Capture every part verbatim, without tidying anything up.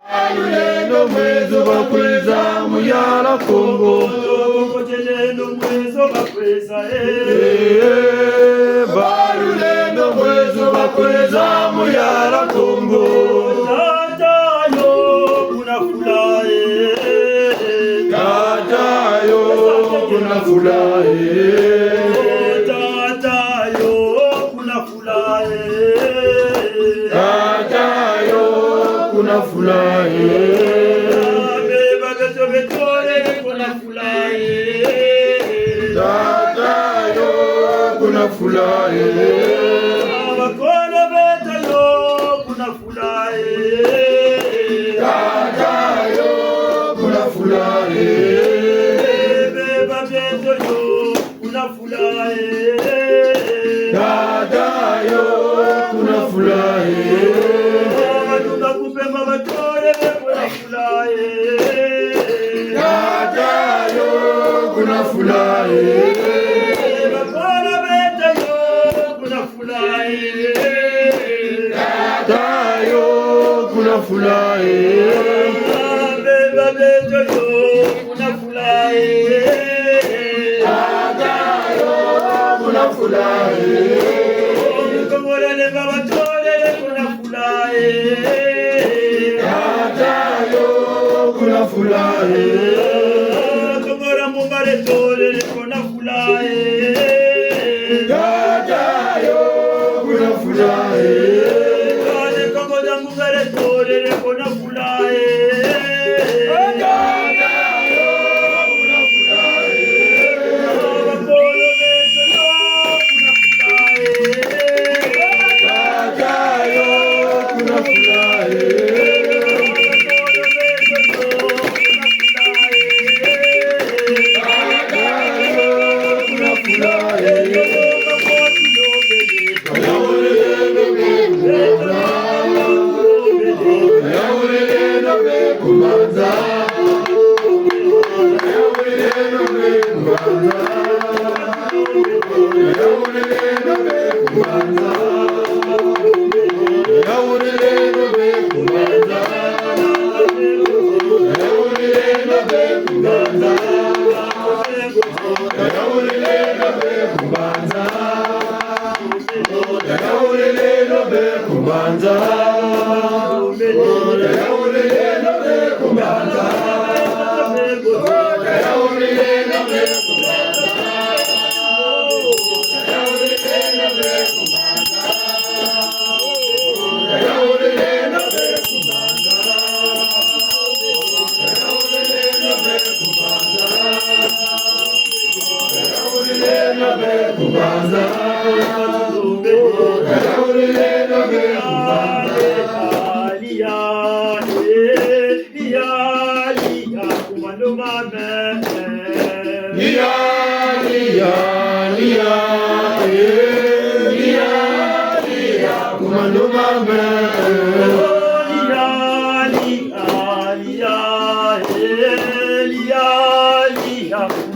Balulendo mwezo bakwiza, muyala Kongo. Balulendo mwezo bakwiza, eh. Eh, balulendo mwezo bakwiza, muyala Kongo. Tata yo kuna fula, eh. Tata yo kuna fula, eh. Tata yo kuna fula, eh. Tata yo kuna fula, eh. Beba beto betole kuna fula, eh. Tata yo kuna fula, eh. Bakolo beto yo kuna fula, eh. Tata yo kuna fula, eh. Beba beto yo kuna fula, eh. Tata yo kuna fula, eh. Bato bakupema batole kuna fula, eh. Tata yo kuna fula, eh. Bakolo beto yo kuna fula, eh. Tata yo kuna fula, eh. Beba beto yo kuna fula, eh. Tata yo kuna fula, eh. Kongora ne baba tole kuna fula, eh. Tata yo kuna fula, eh. Kongora mumbare tole kuna fula, eh. Tata yo kuna fula, eh. Kongora mumbare tole kuna fula, eh.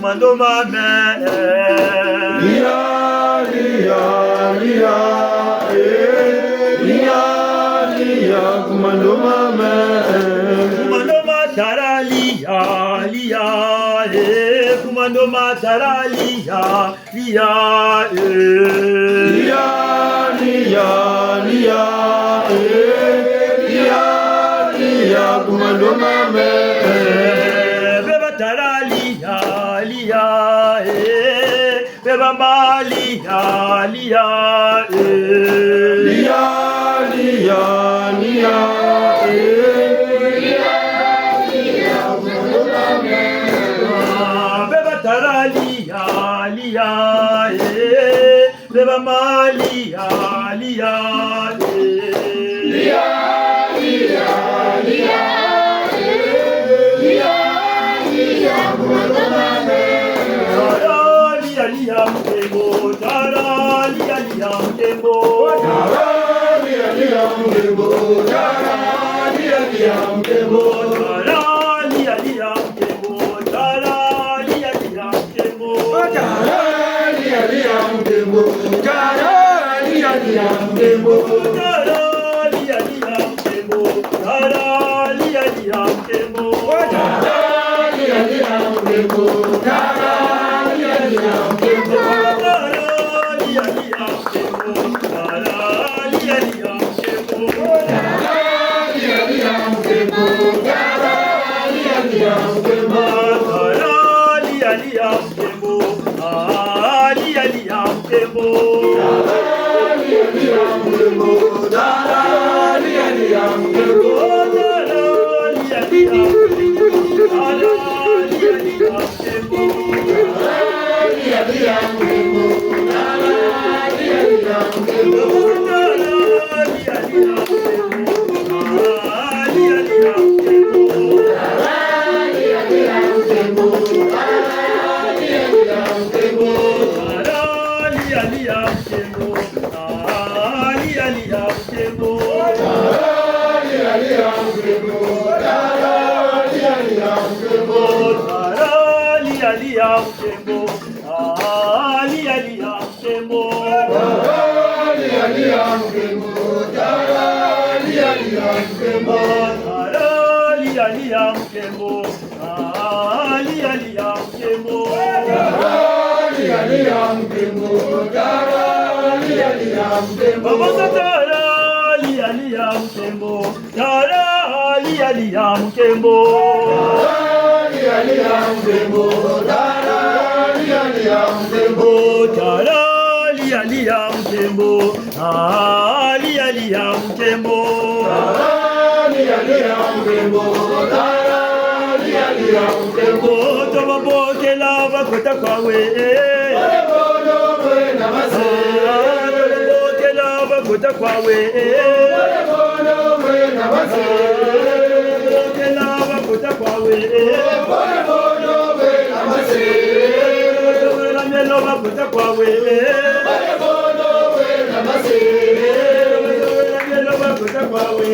Mando mame. Lia, lia, lia, eh. Lia, lia, kumando mame. Kumando matara lia, lia, eh. Kumando matara lia, lia, eh. Lia, lia, lia, eh. Lia, lia, kumando mame. Beba tara lia, lia, eh. Beba ma lia, lia, eh. Lia, lia, lia, eh. Lia, lia, kumando mame. Beba tara lia, lia, eh. Beba ma lia, lia, eh. Lia, lia, lia, eh. Lia, lia, kumando mame. Tara, lia, lia, mutembo. Tara, lia, lia, mutembo. Tara, lia, lia, mutembo. Tara, lia, lia, mutembo. Tara, lia, lia, mutembo. Tara, lia, lia, mutembo. Tara, lia, lia, mutembo. Tara, lia, lia, mutembo. Tara, lia, lia, mutembo. Tara, lia, Tala, lia, lia, nkembo. Tala, lia, lia, nkembo. Tala, lia, lia, nkembo. Ah, lia, lia, nkembo. Tala, lia, lia, nkembo. Tala, lia, lia, nkembo. Tobabokela bakota kwawe. Ah, tobabokela bakota kwawe. Tobabokela bakota kwawe. Tobabokela mielo bakota kwawe. Tobabokela mielo bakota kwawe.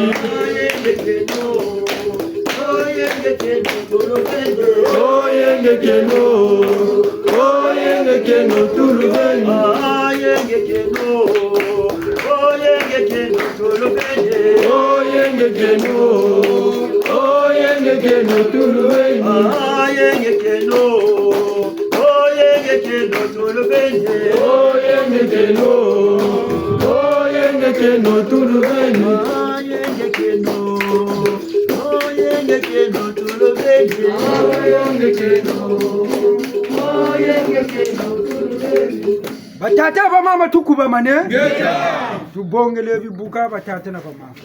Oyengekeno, oyengekeno, tulubeni. Oyengekeno, oyengekeno, tulubeni. Ayengekeno, oyengekeno, tulubeni. Oyengekeno, oyengekeno, tulubeni. Ayengekeno, oyengekeno, tulubeni. Oyengekeno, oyengekeno, tulubeni. Ayengekeno, oyengekeno, tulubeni. Oyengekeno, oyengekeno, tulubeni. Batata, bamama, tukubamane. Ngeta. Tubongele bibuka, batata na bamama.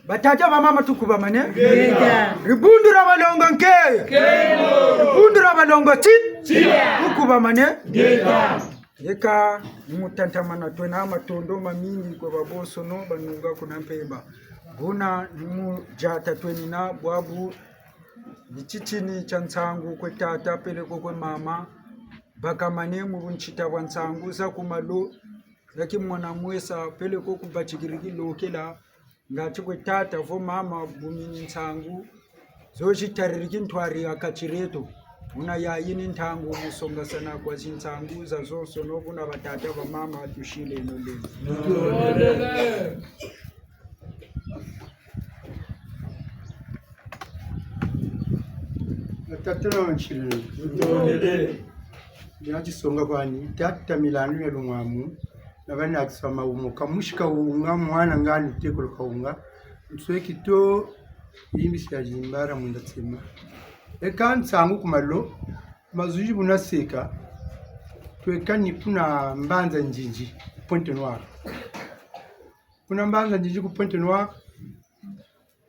Batata, bamama, tukubamane. Ngeta. Dibundu dia balongo nke. Nkembo. Dibundu dia balongo ti. Tiya. Tukubamane. Ngeta. Yeka, ni mu tatamana, twena matondo mamingi kwe babonsono banunga kuna mpemba. Buna ni mu diata twenina bwabu ni titini tia nsangu kwe tata peleko kwe mama. Bakamane mu buntita bwa nsangu za ku malo, ya ki mwana mwesa peleko ku batikiriki lokela, ngati kwe tata vo mama bumini nsangu, zo zitariri kintwari ha kati dieto. Buna yayi ni ntangu mu songasana kwa zinsangu zazonsono, buna batata bamama tusileno lelo. Batata na bansileno. Tutondele. Dina tisonga kwani, tata Milandu ya Lumwamu, na bana kiswa mawumo, kamusi kawunga, mwana ngani tekolo kawunga, nsweki to, yimbisi ya zimbara munda tsema. Eka nsangu ku malo, mazuzi buna seka, tweka ni kuna Mbanza Nzinzi, Pointe-Noire. Kuna Mbanza Nzinzi ku Pointe-Noire,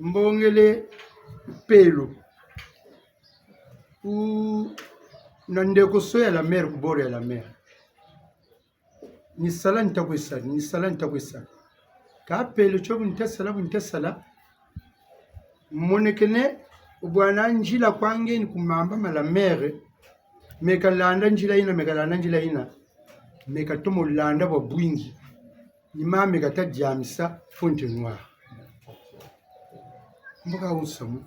mbongele pelo. Ku, na ndeko so ya la mer, ku bord ya la mer. Ni sala nta kwe sala, ni sala nta kwe sala. Ka pelo tio bu nta sala, bu nta sala. Monekene, bwana nzila kwa nge ni ku mamba ma la mer. Me kalanda nzila yina, me kalanda nzila yina. Me katomo landa bwa bwingi. Ni mama me kata diamisa Pointe-Noire. Mbo ka wunsamu.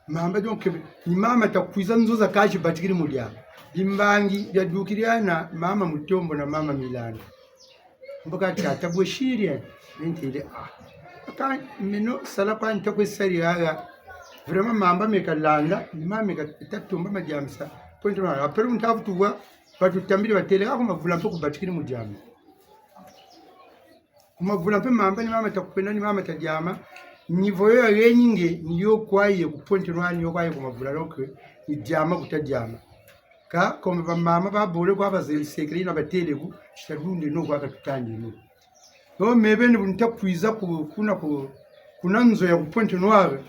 Mamba donc, ni mama ta kwiza nzo za kazi batikiri mu diama. Bimbangi bia dukiri hana mama Mutombo na mama Milandu. Mbo ka tata bwe siri, eh? Nintele, ah. Aka meno sala kwa nta kwe sari haha. Vraiment mamba me kalanda, ni mama me kata tomba madiamisa Pointe-Noire. Après nta vutu wa, batu tambiri batele, ako mavula mpe ku batikiri mu diama. Ku mavula mpe mamba ni mama ta kwenda, ni mama ta diama. Niveau yo ya heni nge, ni yo kwa ye ku Pointe-Noire, ni yo kwa ye ku mavula, donc, ni diama ku ta diama. Ka, comme ba mama ba bole kwa bazeli secret yina batele ku, tita dunde no kwa ka tutandi no. Yo mebe ni bu nta kwiza ku, kuna ku, kuna nzo ya ku Pointe-Noire.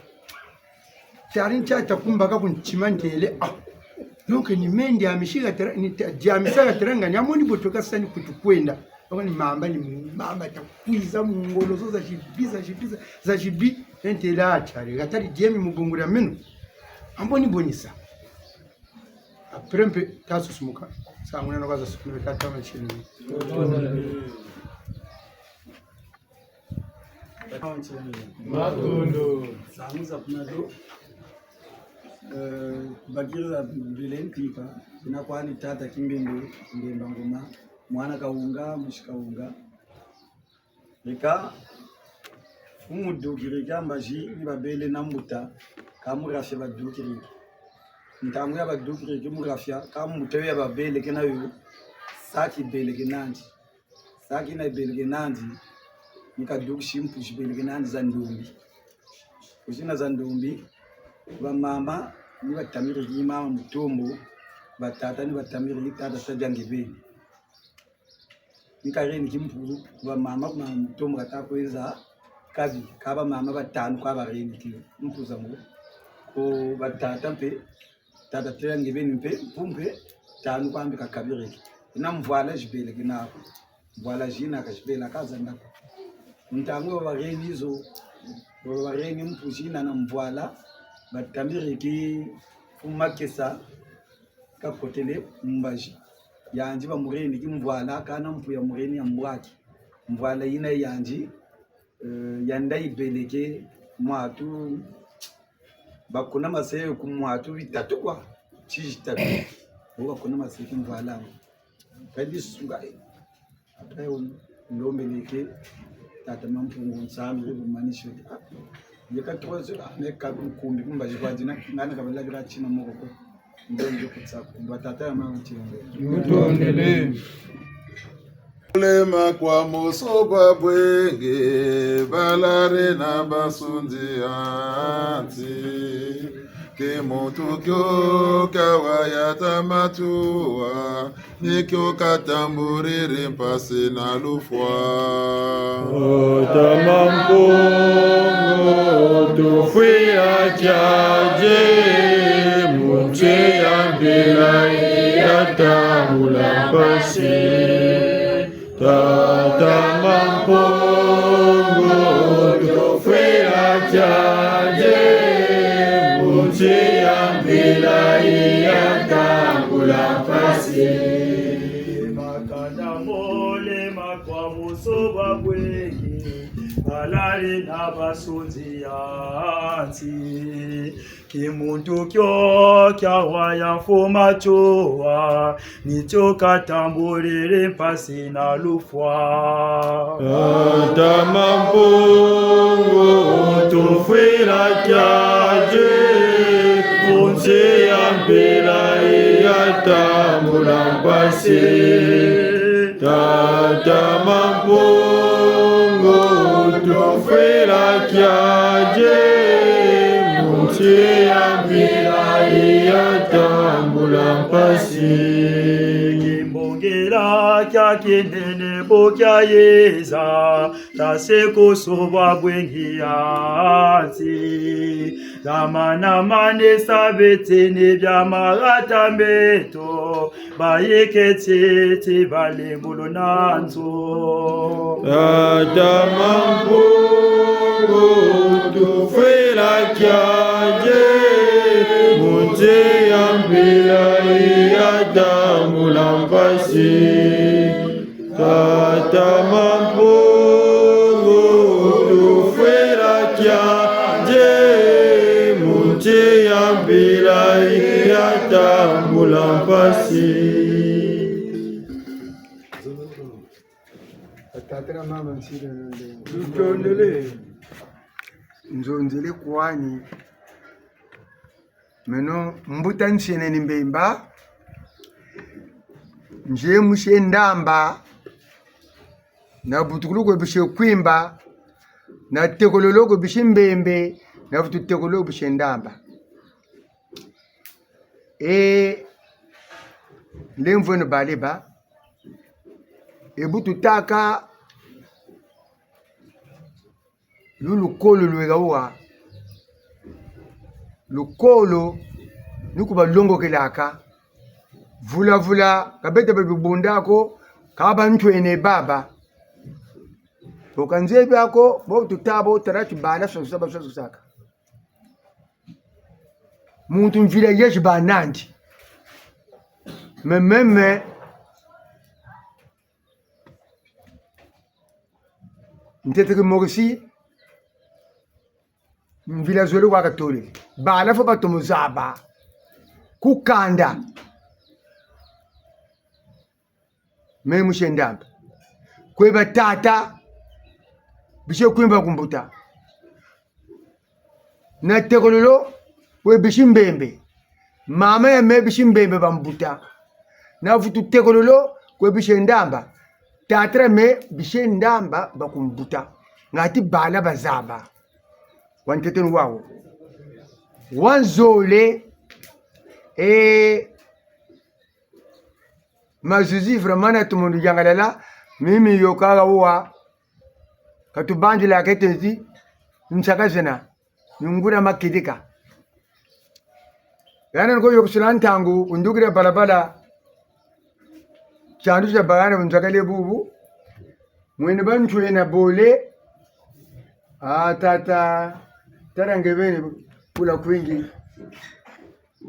Tari ntia ta kumbaka ku ntima ntele, ah. Donc ni me ndiamisi ha tera, ni ta, diamisa ha tera nga, ni amoni bo tweka sani kutu kwenda. Donc ni mamba, ni mamba ta kwiza mu ngolo zo za zibi, za zibi, za, za zibi. Ntele a tari, ha tari diemi mu bungu dia meno. Ambo ni bonisa. Après mpe ta susumuka. Sa muna no kwa za susumuka, ta tama ntsini. Matondo. Nsangu za kuna do. Eh, bakiri za mbele mpika, na kwani tata Kimbembe, Mbemba Ngoma, mwana Kawunga, musi Kawunga. Eka, mfumu dukiri kia mbazi, ni babele na mbuta, ka mu rafia badukiri. Ntangu ya badukiri, mu rafia, ka mbuta yo ya babele kena yo, saki bele kenandi. Saki na ibeleke nandi, ni kadukisi mpusi ibeleke nandi za ndombi. Mpusi zina za ndombi, bamama ni batamiri ki mama Mutombo, batata ni batamiri ki tata Sadia Ngebeni. Ni kareni ki mpusu, bamama ku mama Mutombo kata kwenza kabi, ka bamama batanu kwa bareni ki mpusu zango. Ko batata mpe, tata Sadia Ngebeni mpe, mpu mpe, tanu kwa mbi kakabiriki. Na mvwala zibeleke naku. Mvwala zina ka zibela ka zanda ko. Ntangu babareni zo, babareni mpusu zina na mvwala, batamiri ki mfumu Makesa kakotele mbazi. yandi bamureni ki mvwala, kana mpu ya mureni ya mbwaki. Mvwala yina yandi, eh, yandi yibeleke mwatu, bakuna maseke ku mwatu bitatu kwa, tiji tatu. Bo bakuna maseke mvwala. Kadi sunga, eh. Après, on, ndombeleke, tata Mampungu Nzambi, kumanisi. Ah, yeka trois heures, ah, me ka nkumbi, kumba zikwa dina, ngana kabela bira tina moko ko. Ndo ndio kutsa, kumba tata ya mama tiende. Mutondele. Lema kwa moso kwa bwenge, balare na basunzi anti. Ke muntu kio kawa ya tamatuwa, ni kio katambuliri mpasi na lufwa. Tata Mampungu tufwila kiadi, mu nsi ya mpila ya tambula mpasi. Tata Mampungu tufwila kiadi, mu nsi ya mpila ya tambula mpasi. Makanda mole makwa moso kwa bwenge, balari na basunzi anti. Ke muntu kio kiawa ya fuma tiowa, ni tio katambuliri mpasi na lufwa. Tata Mampungu tufwila kiadi, mu nsi ya mpila ya tambula mpasi. Tata Mampungu tufwila kiadi, mu nsi ya mpila ya tambula mpasi. Kimbongela kia kinene bo kia yeza, tase koso bwa bwenge anti. Tamana mane sabetene bia magata meto, bayeketete balembolo na nzo. Tata Mampungu tufwila kiadi, mu nsi ya mpila ya tambula mpasi. Tata Mampungu tufwila kiadi, mu nsi ya mpila ya tambula mpasi. Tata na mama nsile nde. Tutondele. Nzonzele kwani. Meno mbuta nsieneni mbemba. Nzie musie ndamba. Na butukulu kwe bisie kwimba. Na tekololo kwe bisie mbembe. Na vutu tekololo bisie ndamba. E, lemvweno baleba. E bu tutâka lu lukolo lweka wa. Lukolo ni ku balongokelaka. Vula vula, ka bete babibunda ko, ka bantwene baba. Bo ka nzebi ako, bo tutâ bo tala ti bala sosa ba sosa saka. Muntu mvila yezi ba nandi. Me, me, me. Ntete ki Maurice, mvila zole kwa katole. Bala fo batomo zaba. Ku kanda. Me musie ndamba. Kwe batata, bisie kwimba ku mbuta. Na tekololo, kwe bisie mbembe. Mama ya me bisie mbembe ba mbuta. Na vutu tekololo, kwe bisie ndamba. Tata ya me bisie ndamba ba ku mbuta. Ngati bala bazaba. Wa ntete ni wawo. Wa nzole, e, mazuzi vraiment na tumundu yangalala, mimi yokaka wa, katubandila ketezi, nsaka zena, nyungura makidika. Yana nko yokusula ntangu, undukira balabala, tiandu tia bagana bunzakale bubu, mwene bantwena bole, ah, tata, tala nge beni kula kwingi.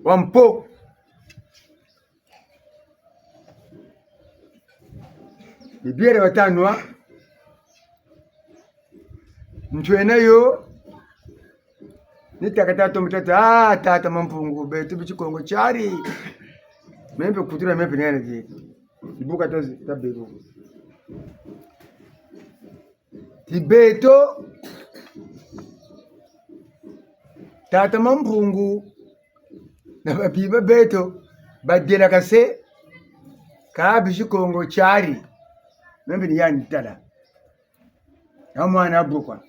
Wa mpo. Ni bière bata nwa. Ntwena yo, ni taka tata mu tata, ah, tata Mampungu, beto bisi Kongo tiari. Meno mpe kutula, meno mpe nene di. Ibuka tozi, tabebu. Ti beto, tata Mampungu, na babi ba beto, badelakase, ka bisi Kongo tiari. Meno mpe ni yandi tala. Na mwana abukwa.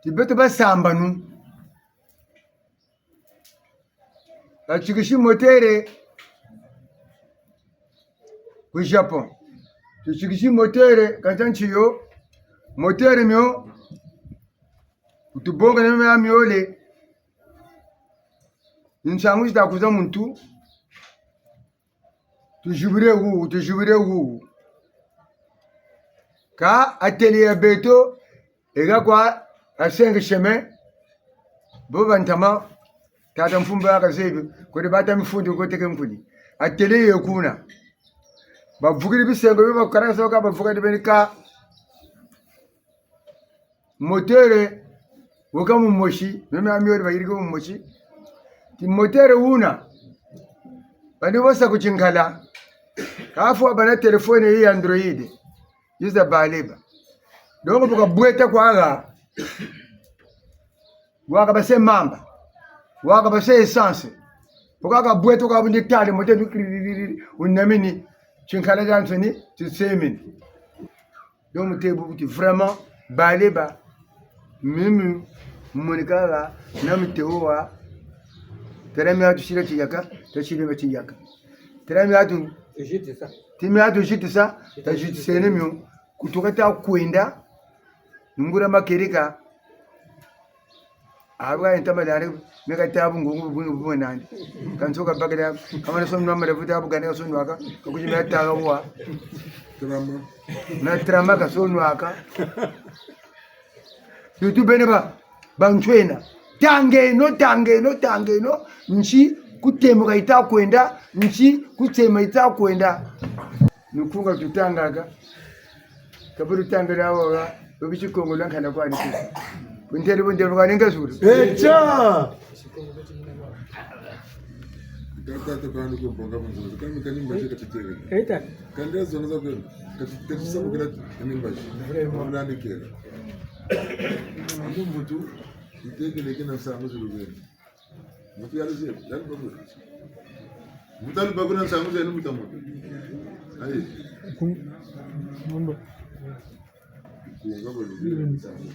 Ti beto basambanu. Batikisi motere ku Japon. Tutikisi motere, kansa ntiyo, motere mio, kutubonga na mia miole. Nsangu zita kwiza muntu. Tuzibire wu, tuzibire wu. Ka atelier ya beto, ega kwa a cinq chemin, bo bantama, tata Mfumba ya kazebi, kwe bata mifundu koteke nkuni. Atelier ye kuna. Bavukiri bisengo bio bakarasa ka bavukiri beni ka. Motere, wuka mumosi, meno mia miole bayirika mumosi. Ti motere wuna, bandi wasa ku Tinkala. Kafwa bana téléphone yi Android. Yuza baleba. Donc, bu kabweta kwa ha. Waka base mamba. Waka base essence. Bu kaka bweta kwa bundi tali, motere, wunamini. Tinkala tiansoni, tisemini. Donc, mu tebu buti vraiment, bale ba, mimi, monika ha, na mitewo wa, tala mia tusila tiyaka, tasila mia tiyaka. Tala mia tu, tuzitisa. Ti mia tuzitisa, tazitisene mio, kutuka ta kwenda, ngura makereka, Abwa ntama lari, meka tabu ngungu bungu bungu nandi. Kanso kabakira, kamana so nwa mara vuta bu gane so nwaka, kakuji meka taga wa. Trama. Na trama ka so nwaka. Tutu bene ba, bantwena. Tangeno, tangeno, tangeno, nsi ku tema ka yita kwenda, nsi ku tema yita kwenda. Ni kunga tutangaka. Ka bu lutangila wo ha, bu bisi Kongo lwa nkanda kwani kisi. Buntele buntele kwani ngazulu. Echa! Kata te kwani ko bonga bunzulu. Kani kani mbaje katitele. Eta. Kande zona za kwenu. Kati, kati sa bukila kani mbaje. Vraiment. Wala ni kela. Ndo mbutu, itekele kina nsangu zulu kwenu. Mbuta yali zie, yali bakula. Mbuta yali bakula nsangu zenu mbuta mbuta. Ayi. Ku-, mambo. Kunga bali nsangu.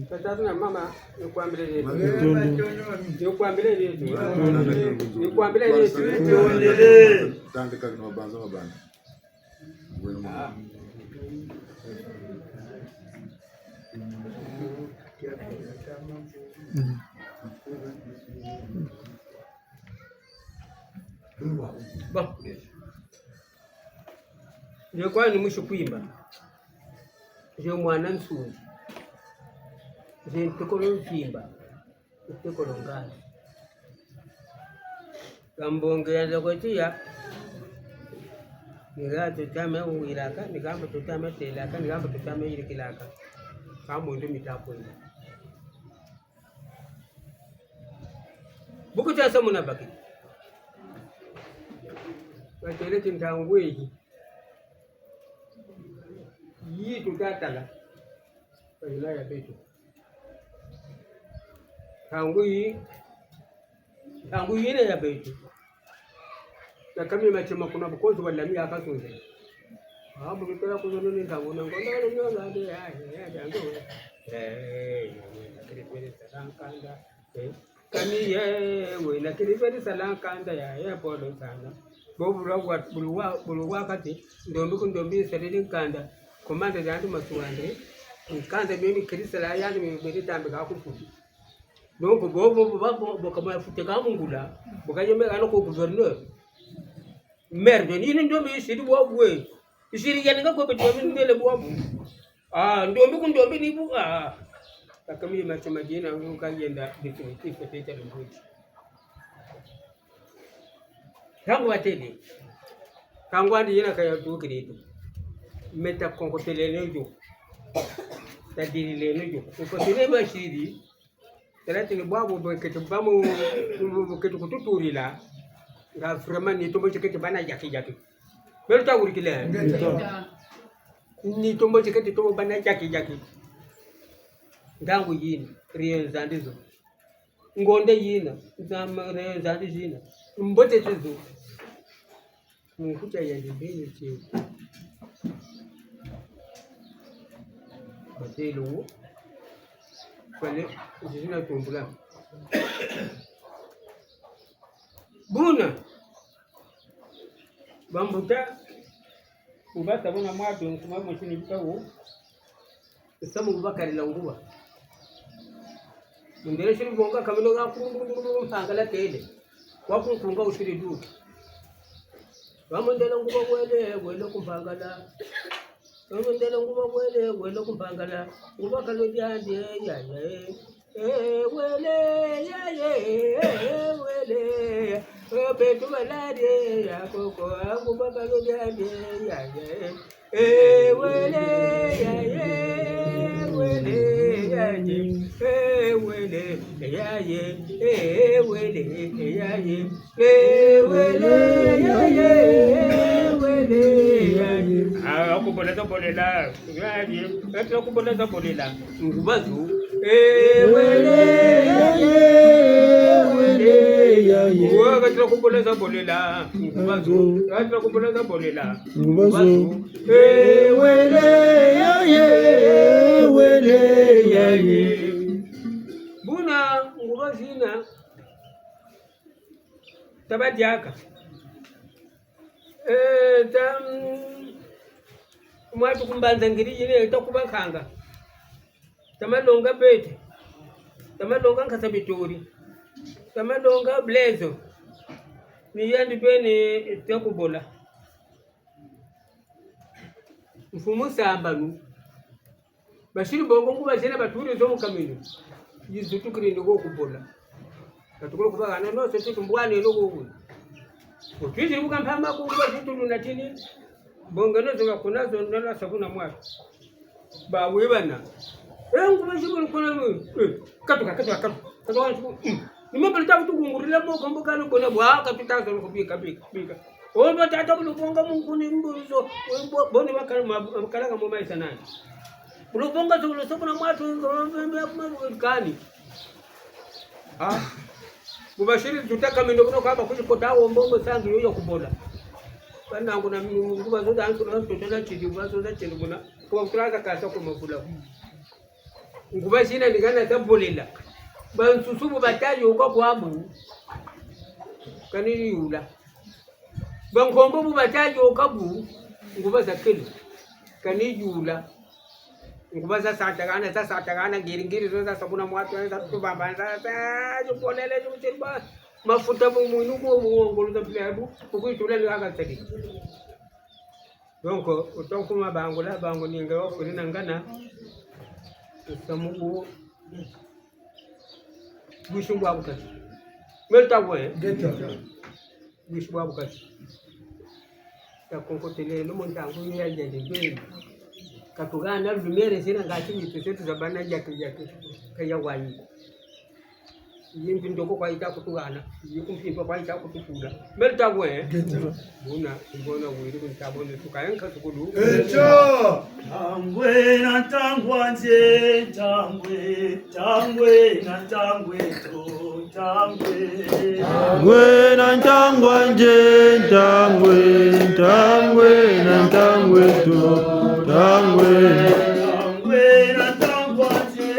Tata na mama, ni kwambile letu. Matondo. Ni kwambile letu. Matondo. Ni kwambile letu. Tande kaka na mabanza mabanza. Bon. Nze kwani musi Kwimba. Nze mwana Nsundi. Nze ntekolo Mvimba. Ntekolo Nganda. Kambonge ya nzoko tiya. Ni ha tutame wuyilaka, ni ha mbo tutame telaka, ni ha mbo tutame yirikilaka. Ka mwendo mita kwenda. Buku tia sa muna bakiri. Batele ti ntangu yi. Yi tuta tala. Kayila ya beto. Ntangu yi, ntangu yina ya beto. Na kami matsema kuna bukonzo bwa lami ya kasunze. Ah, bu bitela kuzono ni ntangu na ngonda ni ngonda de ya, ya, ya, ya, eh, kiri kwele sala nkanda. Eh, kami ye, we, na kiri kwele sala nkanda ya, ya polo sana. Bo bulwa, bulwa, bulwa kati, ndombi ku ndombi sarili nkanda. Komanda yandi masuwande, nkanda mimi kiri sala yandi mimi beri tambi ka kufuti. Donc, bo, bo, bo, bo, bo, kama fute ka mungula, bo ka yeme ano ko gouverneur. Maire, ni, ni ndombi yisiri bwabu we. Yisiri yani nga ko beti wa mindele bwabu. Ah, ndombi ku ndombi ni bu, ah. Ka kami matsema dina, ka yenda définitif, peut-être le mbuti. Ntangu batele. Ntangu andi yina ka yatukiri tu. Me takonkoteleno yo. Tadilileno yo. Nkoteleno basiri. Tala ti ni bwabu buketi bamu, buketi kututulila. Nga vraiment ni tombo tiketi bana yaki yaki. Belo tawurikile. Ngeta. Ni tombo tiketi tombo bana yaki yaki. Ntangu yina, rien zandi zo. Ngonda yina, nzama, rien zandi zina. Mbote tizo. Mu nkuta yandi mbeni tie. Batêle wo. Fallait, zizina tumbula. Buna. Bambuta. Ubata buna mwatu, nkuma mwisi ni bika wo. Nsamu bu bakalila nguba. Mundele siri bonga kamino ga ku Mpangala têle. Kwa ku Nkunga usiri du. Wa mundele nguba wele, wele ku Mpangala. Wa mundele nguba wele, wele ku Mpangala. Nguba kalo diandi, ya, ya, eh. Eh, wele, ya, ya, eh, wele. Oh, beto baladi, ya, koko, ah, nguba kalo diandi, ya, ya, eh. Eh, wele, ya, ye, wele, ya, ye. Eh, wele, ya, ye, eh, wele, ya, ye. Eh, wele, ya, ye, eh, wele, ya, ye. Ah, akubola za bolela, ya, ye. Ati akubola za bolela. Nguba zo. Eh, wele, ya, ye, wele, ya, ye. Wa, kati akubola za bolela. Nguba zo. Kati akubola za bolela. Nguba zo. Eh, wele, ya, ye, wele, ya, ye. Buna, nguba zina. Taba diaka. Eh, ta, mm, mwatu ku mbanza ngiri yine, ta kubakanga. Ta malonga bete. Ta malonga nkasa bitori. Ta malonga blezo. Ni yandi beni ta kubola. Mfumu sambanu. Basiri bongo nguba zina baturi zo mu kamino. Yizutukiri ni ko kubola. Batukulu kuba hana no se tutumbwane no ko. Otwiziri ku kampama ku nguba zitu lunatini. Bonga no zo bakuna zo nala sakuna mwatu. Ba wibana. Eh, nguba zibulu kuna mu. Eh, katuka, katuka, katuka. Katuka, mm. Ni mabali ta kutukungurila mo kambo kanu bona bwa katuta zo kubika, bika, bika. Oyo batata bulubonga mu nkuni mbuzo, bo-, boni bakala ma-, bakalaka mu maisa nani. Bulubonga zo bulo so buna mwatu, kani. Ah. Bu basiri tuta kamino kuno kaba kuli kota wo mbongo sangi yo ya kubola. Kana nguna mi-, nguba zo za nsu na tuta na tidi, nguba zo za tidi kuna. Kwa kutulaza kasa kwa makula. Nguba zina ni hana za bolela. Bansusu bu bata yoka kwabu. Kani yula. Bankombo bu bata yoka bu, nguba za kele. Kani yula. Nguba za satakana, za satakana, ngiri, ngiri, zo za sakuna mwatu, za tubamba, za, za, zo bolele, zo chimba. Mafuta mu mwinu ko, mu ngolo za pilabu, ku kwitula ni haka tadi. Donc, autant kuma bangula, bangu ninga wa kuri na ngana, samu bu, bwisi bwa bukati. Melo ta bwe? Ngeta. Bwisi bwa bukati. Takonkoteleno mu ntangu ya yandi beni. Katuhana lumière zina ngati nitu zetu za bana yaki yaki. Kaya wani. Yimbi ndoko kwa yita kutuhana. Yiku mpimpa kwa yita kutukula. Melo ta bwe? Ngeta. Buna, mbona wiri ku ntabone tukayenka sukulu. Eto! Ntangwe na ntangwa nze, ntangwe, ntangwe na ntangwe to, ntangwe. Ntangwe na ntangwa nze, ntangwe, ntangwe na ntangwe to, ntangwe. Ntangwe na ntangwa nze,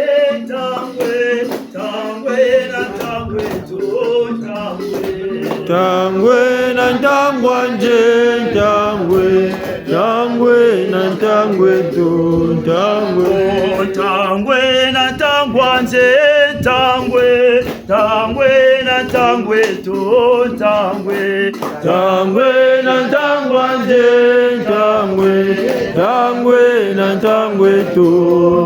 ntangwe, ntangwe na ntangwe to, ntangwe. Ntangwe na ntangwa nze, ntangwe, ntangwe na ntangwe to, ntangwe. Ntangwe na ntangwa nze, ntangwe, ntangwe na ntangwe to, ntangwe. Ntangwe na ntangwa nze, ntangwe, ntangwe na ntangwe to,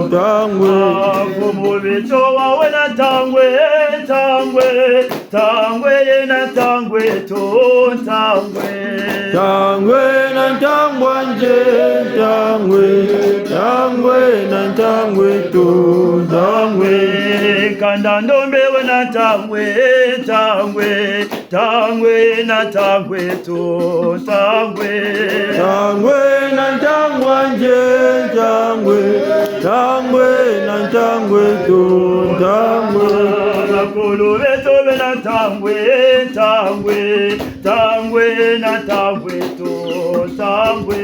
ntangwe. Avumu beto wawe na ntangwe, ntangwe. Ntangwe yena ntangwe to ntangwe. Ntangwe na ntangwa nje ntangwe. Ntangwe na ntangwe to ntangwe. Kanda ndombe wena ntangwe, ntangwe. Ntangwe na ntangwe to ntangwe. Ntangwe na ntangwa nje ntangwe. Ntangwe na ntangwe to ntangwe. Bakulu beto bena ntangwe, ntangwe. Ntangwe na ntangwe to ntangwe.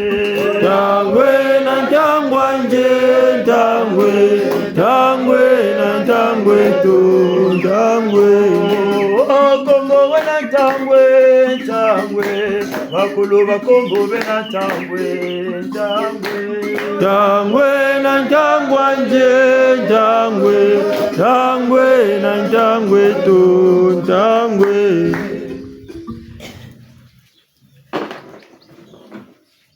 Ntangwe na ntangwa nje ntangwe. Ntangwe na ntangwe to ntangwe. Oh, Kongo wena ntangwe, ntangwe. Bakulu ba Kongo bena ntangwe, ntangwe. Ntangwe na ntangwa nje ntangwe. Ntangwe na ntangwe to ntangwe.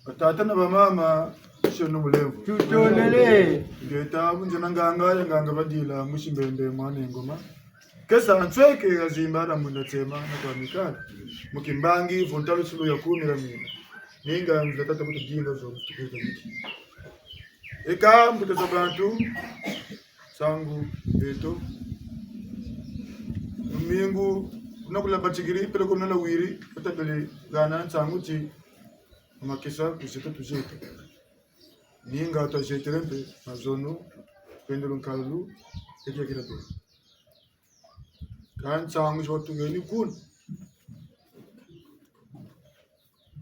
Batata na bamama, nseno mulemvo. Tutondele. Ngeta bunzena nganga ya nganga badila, musi mbembe mwana ngoma. Kesa nsweke ya zimba na munda tsema na kwa mikala. Mu kimbangi, vo ntalusulu ya kumi na mina. Ninga mvila tata kutu dinga zo kutu kutu niki. Eka mbuta za bantu, nsangu beto. Lumingu, kuna kula batikiri, pele kuna la wiri, katabele gana nsangu ti, makesa, kuzeta tuzeta. Ninga twazetele mpe mazono, pendelo nkalulu, eki ya kila bele. Ka nsangu zi batugeni kuna.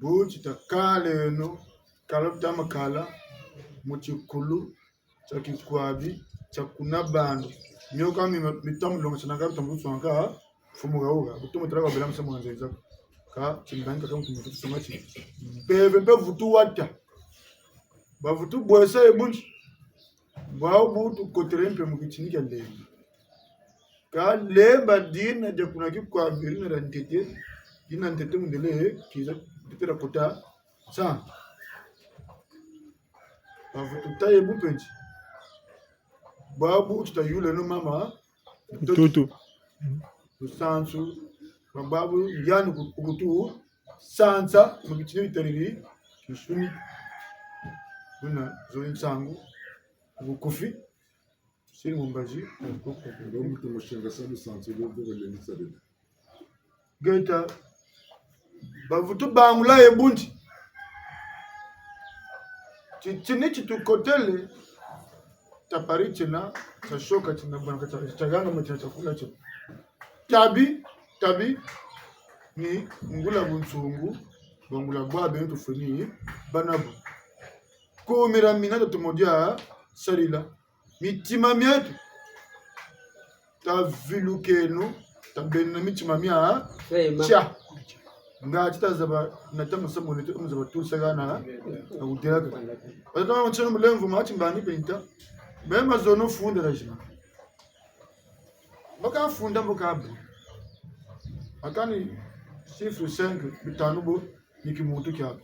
Bu ti takaleno, kala bu tamakala, mu tikulu tia kikwabi, tia kuna bandu. Mio ka mi, mi tamu longa tia na ka mi tamu kuswanka, mfumu ka uka, bu tumu tala kwa bela msamu wa nzenza. Ka, timbangi ka kamu tumu kuswanka ti. Mpeve mpe vutu wata. Bavutu bwesa ye bu nti. Bwabu bu tukotele mpe mu kitini kia lemba. Ka lemba dina dia kuna kikwabi dina dia ntete, dina ntete mundele, kiza ntete dia kota, sa. Bavutu taye bu mpe nti. Bwabu tutayuleno mama, ntoto. Ntoto. Lusansu, bwabu yandi ku, kutu, sansa, mu bitini bitariri, kinsuni. Buna, zoli nsangu, bukufi, siri mu mbazi, ndo muntu mushinga sa lusansu, ndo muntu lendisa bebe. Ngeta, bavutu bangula ye bu nti. Ti, tini ti tukotele, tapari tina, tasoka tina, bwana kata, taganga matina takula tina. Tabi, tabi, ni ngula bunsungu, bangula bwa beno tufweni, bana bu. Kumira mina tatomo dia sarila. Mitima mieto. Tavilukeno, tabeno na mitima mia. Fema. Tia. Nga ti tazaba, na tamu samu neto, mu zaba tusa gana, na kudelaka. Batata na mama nseno mulemvo, mati mbani penta. Mema zono funda na zima. Mbo kafunda mbo kabu. Akani chiffre cinq, bitanu bo, ni kimuntu kiaku.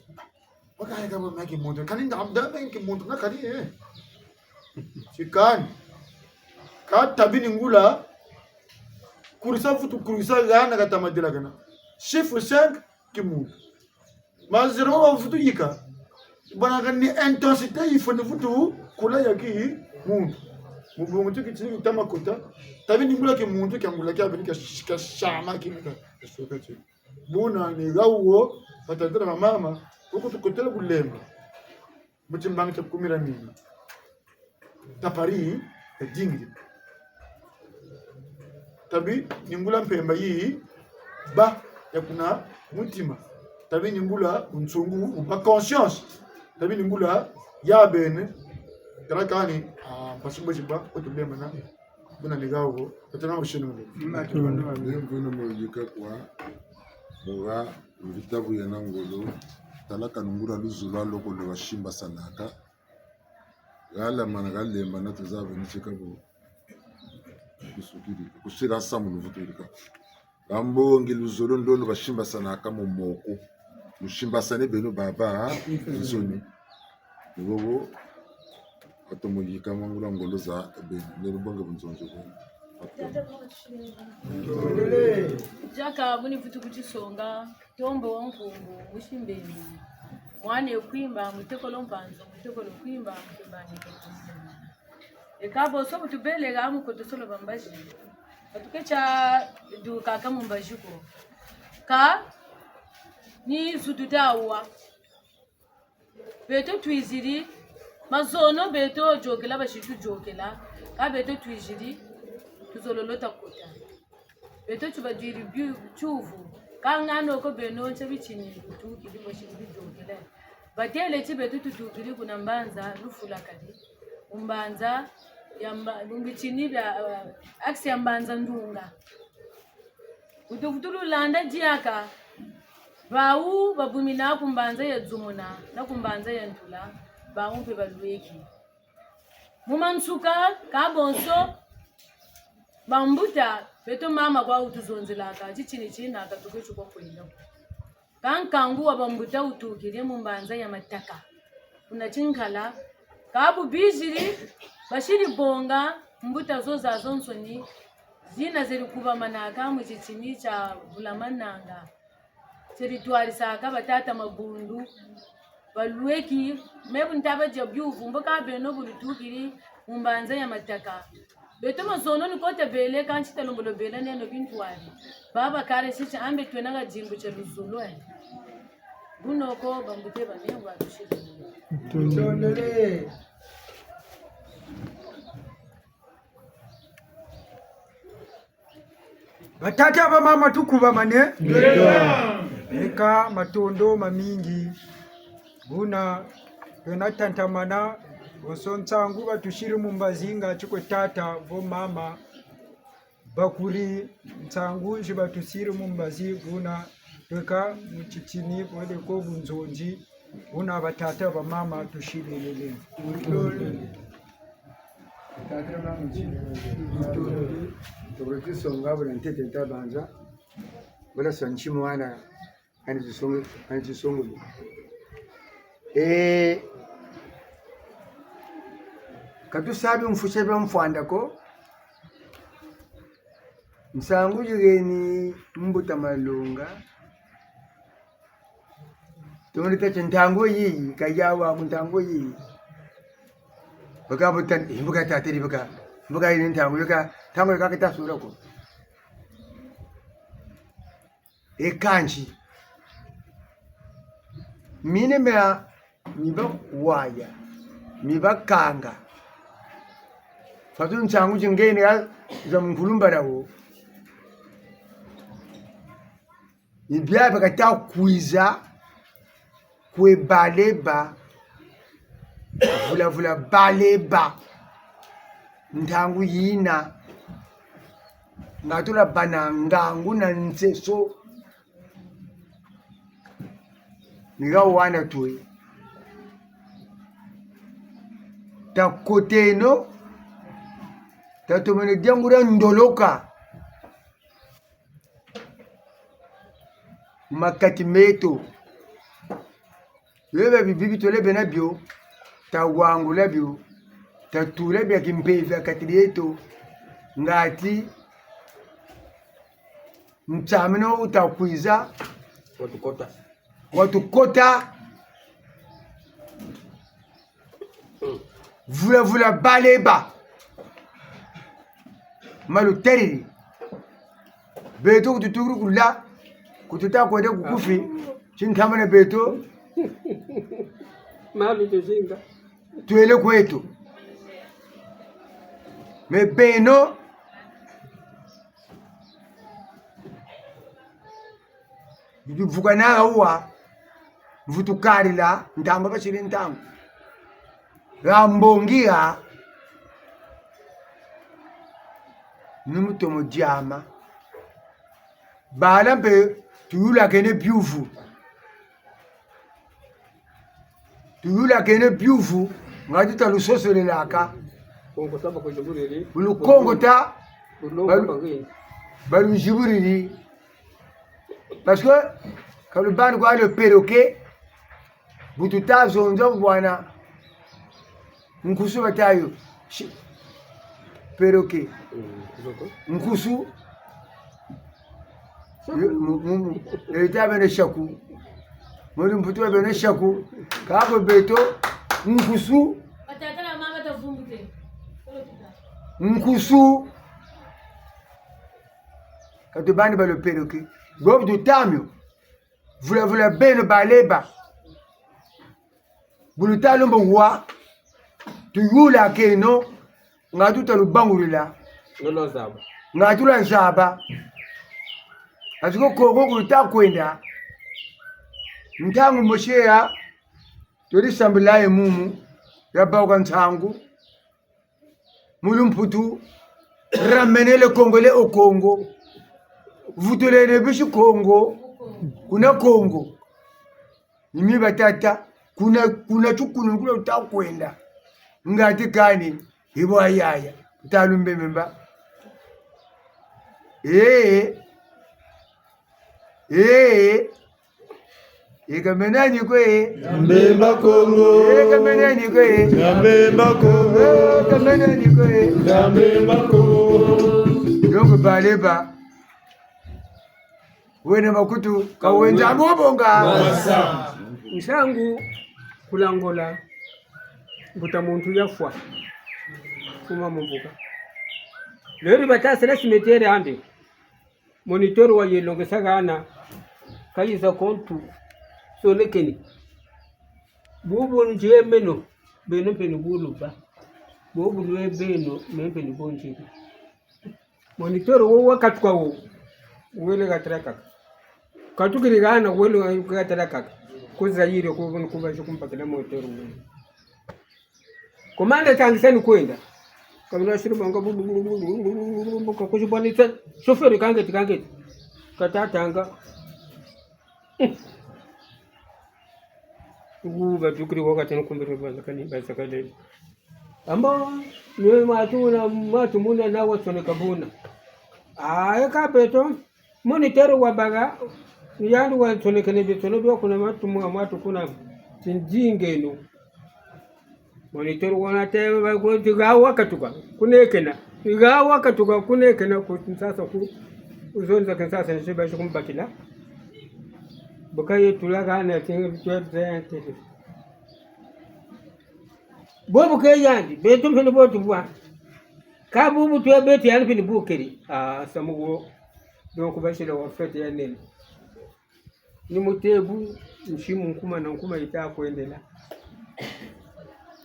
Bakayeka bo mia kimuntu. Kani ndamda mia kimuntu na kani, eh. Sikani. Ka tabi ni ngula. Kurisa vutu kurisa gana kata madelakana. Chiffre cinq, kimuntu. Ma zéro bavutu yika. Bwana kani intensité yifweni vutu kula ya kimuntu. Mu bungu ti kitini kitama kota. Tabi ni ngula kimuntu, kia ngula kia beni kia sh-, kia shama kini ka, ka soka ti. Buna ni ha wo, batata na bamama, wo ku tukotele ku lemba. Mu timbangi tia kumira mina. Tapari, ya dingidi. Tabi ni ngula mpemba yi, ba, ya kuna mutima. Tabi ni ngula bunsungu, bu ba conscience. Tabi ni ngula ya bene. Tala kani, ah, mpasi mbo ziba, ko tulemba na. Buna ni ha wo, batata na mama nseno mulemvo. Mati bantu ba. Ye mvuna mo yika kwa, mu ha mvita bu yena ngolo, tala kani ngula luzolo lwa lokolo lwa simbasanaka. Ha lamana ha lemba na tuzaba ni tika bo. Kusukiri, kusira samu luvutulika. Bambongi luzolo ndolo basimbasanaka mu moko. Lusimbasane beno baba, ha? Nsoni. Ni bobo, batomo yika mangula ngolo za beno. Ni lubonge bunzonzi beno. Diaka bu ni vutu ku tisonga, tombo wa nkungu, musi mbembe. Mwana Kwimba, mutekolo Mpanzu, mutekolo Kwimba, mutekolo Kwimba. Eka bonso bu tubele ha mu kotosolo bambazi. Ka tuke tia duka ka mu mbazi ko. Ka ni zu tu dawa. Beto twiziri, mazono beto yôkela, basi tu yôkela, ka beto twiziri, tuzololo ta kota. Beto tubadwiri biu-, tiuvu, ka ngano ko beno ntia bitini kutukiri, basi tu yôkela. Batêle ti beto tutukiri kuna mbanza Lufulakadi, mu mbanza ya mba-, mu bitini bia, eh, axe ya mbanza Ndunga. Kutu, kutu lulanda diaka. Bawu babumina ku mbanza ya Dzumuna, na ku mbanza ya Ntula, bawu mpe balweki. Mu mansuka, ka bonso, bambuta, beto mama kwa wutuzonzelaka, titini tina, ka tuke ti kwa kwenda. Ka nkangu wa bambuta wutukiri mu mbanza ya Mataka. Kuna Tinkala, ka bu biziri, basiri bonga, mbuta zo zazansoni, zina zeri kubamanaka mu titini tia Vulamananga. Zeri twarisaka batata Mabundu, balweki, me bu ntaba dia biuvu, mbo ka beno bu lutukiri mu mbanza ya Mataka. Beto mazono ni kota bele, kansi ta lombolo bele neno bintwari. Baba kare sisi ambe twena ha dimbu tia luzolo, eh. Bunoko bambuta ba mengo atusiri. Ntondele. Batata, bamama, tukubamane. Eka matondo mamingi. Buna twena tantamana, bonso nsangu batusiri mu mbazi, nga ti kwe tata, vo mama, bakuri, nsangu zi batusiri mu mbazi, buna tweka mu titini, bwele ko bunzonzi, buna batata, bamama, tusilelele. Tata, mama, tusilelele. Tokolo tisonga, buna ntete ntabanza, buna santi mwana. Ani tisongo, ani tisongo. Eh, ka tusabi mfuse bia mfwanda ko. Nsangu yiheni mbuta Malonga. Tumuri tati ntangu yiyi, ka yawa ku ntangu yiyi. Baka buta, eh, mbuka tateri baka. Mbuka yini ntangu, baka, ntangu yika kita sura ko. E kansi. Mina mia, mi ba waya, mi ba kanga. Fatu nsangu zingene ya za mu nkulumbala wo. Ni bia bia kata kwiza kwe baleba, vula vula baleba. Ntangu yina, nga tula bana ngangu na nseso. Ni ha wana twe. Takoteno, tatomene diangu dia ndoloka. Makati meto. Bebe bibi bitole bena bio, tawangula bio, tatula bia kimpeve ha kati dieto, ngati nsameno wuta kwiza, watukota. Watukota. Vula vula baleba. Malu teriri. Beto kututukiri kula, kututa kwenda kukufi, tintamana beto. Malu tuzinga. Twele kweto. Me beno, bivuka na hawa, mvutu karila, ntangu basiri ntangu. Ha mbongi ha, ni mutomo diama. Bala mpe tuyulakene biuvu. Tuyulakene biuvu, nga tuta lusosolelaka. Kongo ta bakuzibulili. Bulu Kongo ta, balu-, baluzibulili. Parce que, ka lubani kwa le perroquet, bu tuta zonza bwana, nkusu bata yo. Si-, perroquet. Mm, nkusu. Nkusu. Yo, mu, mu, mu, yo yita bena shaku. Mu lumputu bena shaku. Kâ bo beto, nkusu. Nkusu. Ka tubandi bâ lo perroquet. Bobu tuta mio. Vula vula beno baleba. Bu luta lomba wa, tuyulakeno, ngatu ta lubangulula. Ngatu lwa zaba. Ati ko Kongo ku luta kwenda. Ntangu mosi ya, tweri sambila ye mumu, ya bawuka nsangu. Mu lumputu, ramenez les Congolais au Congo. Vutuleno bisi Kongo, kuna Kongo. Ni mi batata, kuna, kuna tukunu, kuna luta kwenda. Ngati kani, ibo ayaya, talu mbememba. Eh, eh. Eka mena ni kwe. Ya Mbemba Kongo. Eka mena ni kwe. Ya Mbemba Kongo. Eka mena ni kwe. Ya Mbemba Kongo. Donc, baleba. Wena makutu, ka wenza mbo bonga. Wasa. Nsangu ku Angola, mbuta muntu yafwa. Kuma mu mbuka. Lelo bata sala cimetière andi. Moniteur wa yelongesa hana, kayiza kontu, sonekeni. Bubu nzie meno, beno mpe ni buluba. Bubu lwe beno, me mpe ni bo nziri. Moniteur wo wakatuka wo, wele katarakaka. Katukiri hana, wele katarakaka. Ku Zaïre, ku, ku bazi kumpakila moniteur wo. Komanda tangisani kwenda. Kamina siri banga bu, bu, bu, kakuzibwanisa. Chauffeur kangeti, kangeti. Katatanga. Mm. Ugu batukiri wakati nkumbiri bazakani, bazakale. Ambo, ni matu muna, matu muna na wasoneka buna. Ah, eka beto. Moniteur wabaka, yandi wansonekene bitono bio kuna matu mwa mwatu kuna tinzingeno. Moniteur wona te ba ko ti ha wakatuka, kunekena. Ti ha wakatuka, kunekena ku Kinshasa ku, uzonza Kinshasa nsi bazi kumbakila. Baka ye tula hana tingi bitwe bitwe. Bobu ke yandi, beto mpe ni bo tubwa. Ka bubu twe beto yandi mpe ni bu keri. Ah, samu wo. Donc, basila wa fête ya nene. Ni mutebu, nsimu nkuma na nkuma yita kwendela.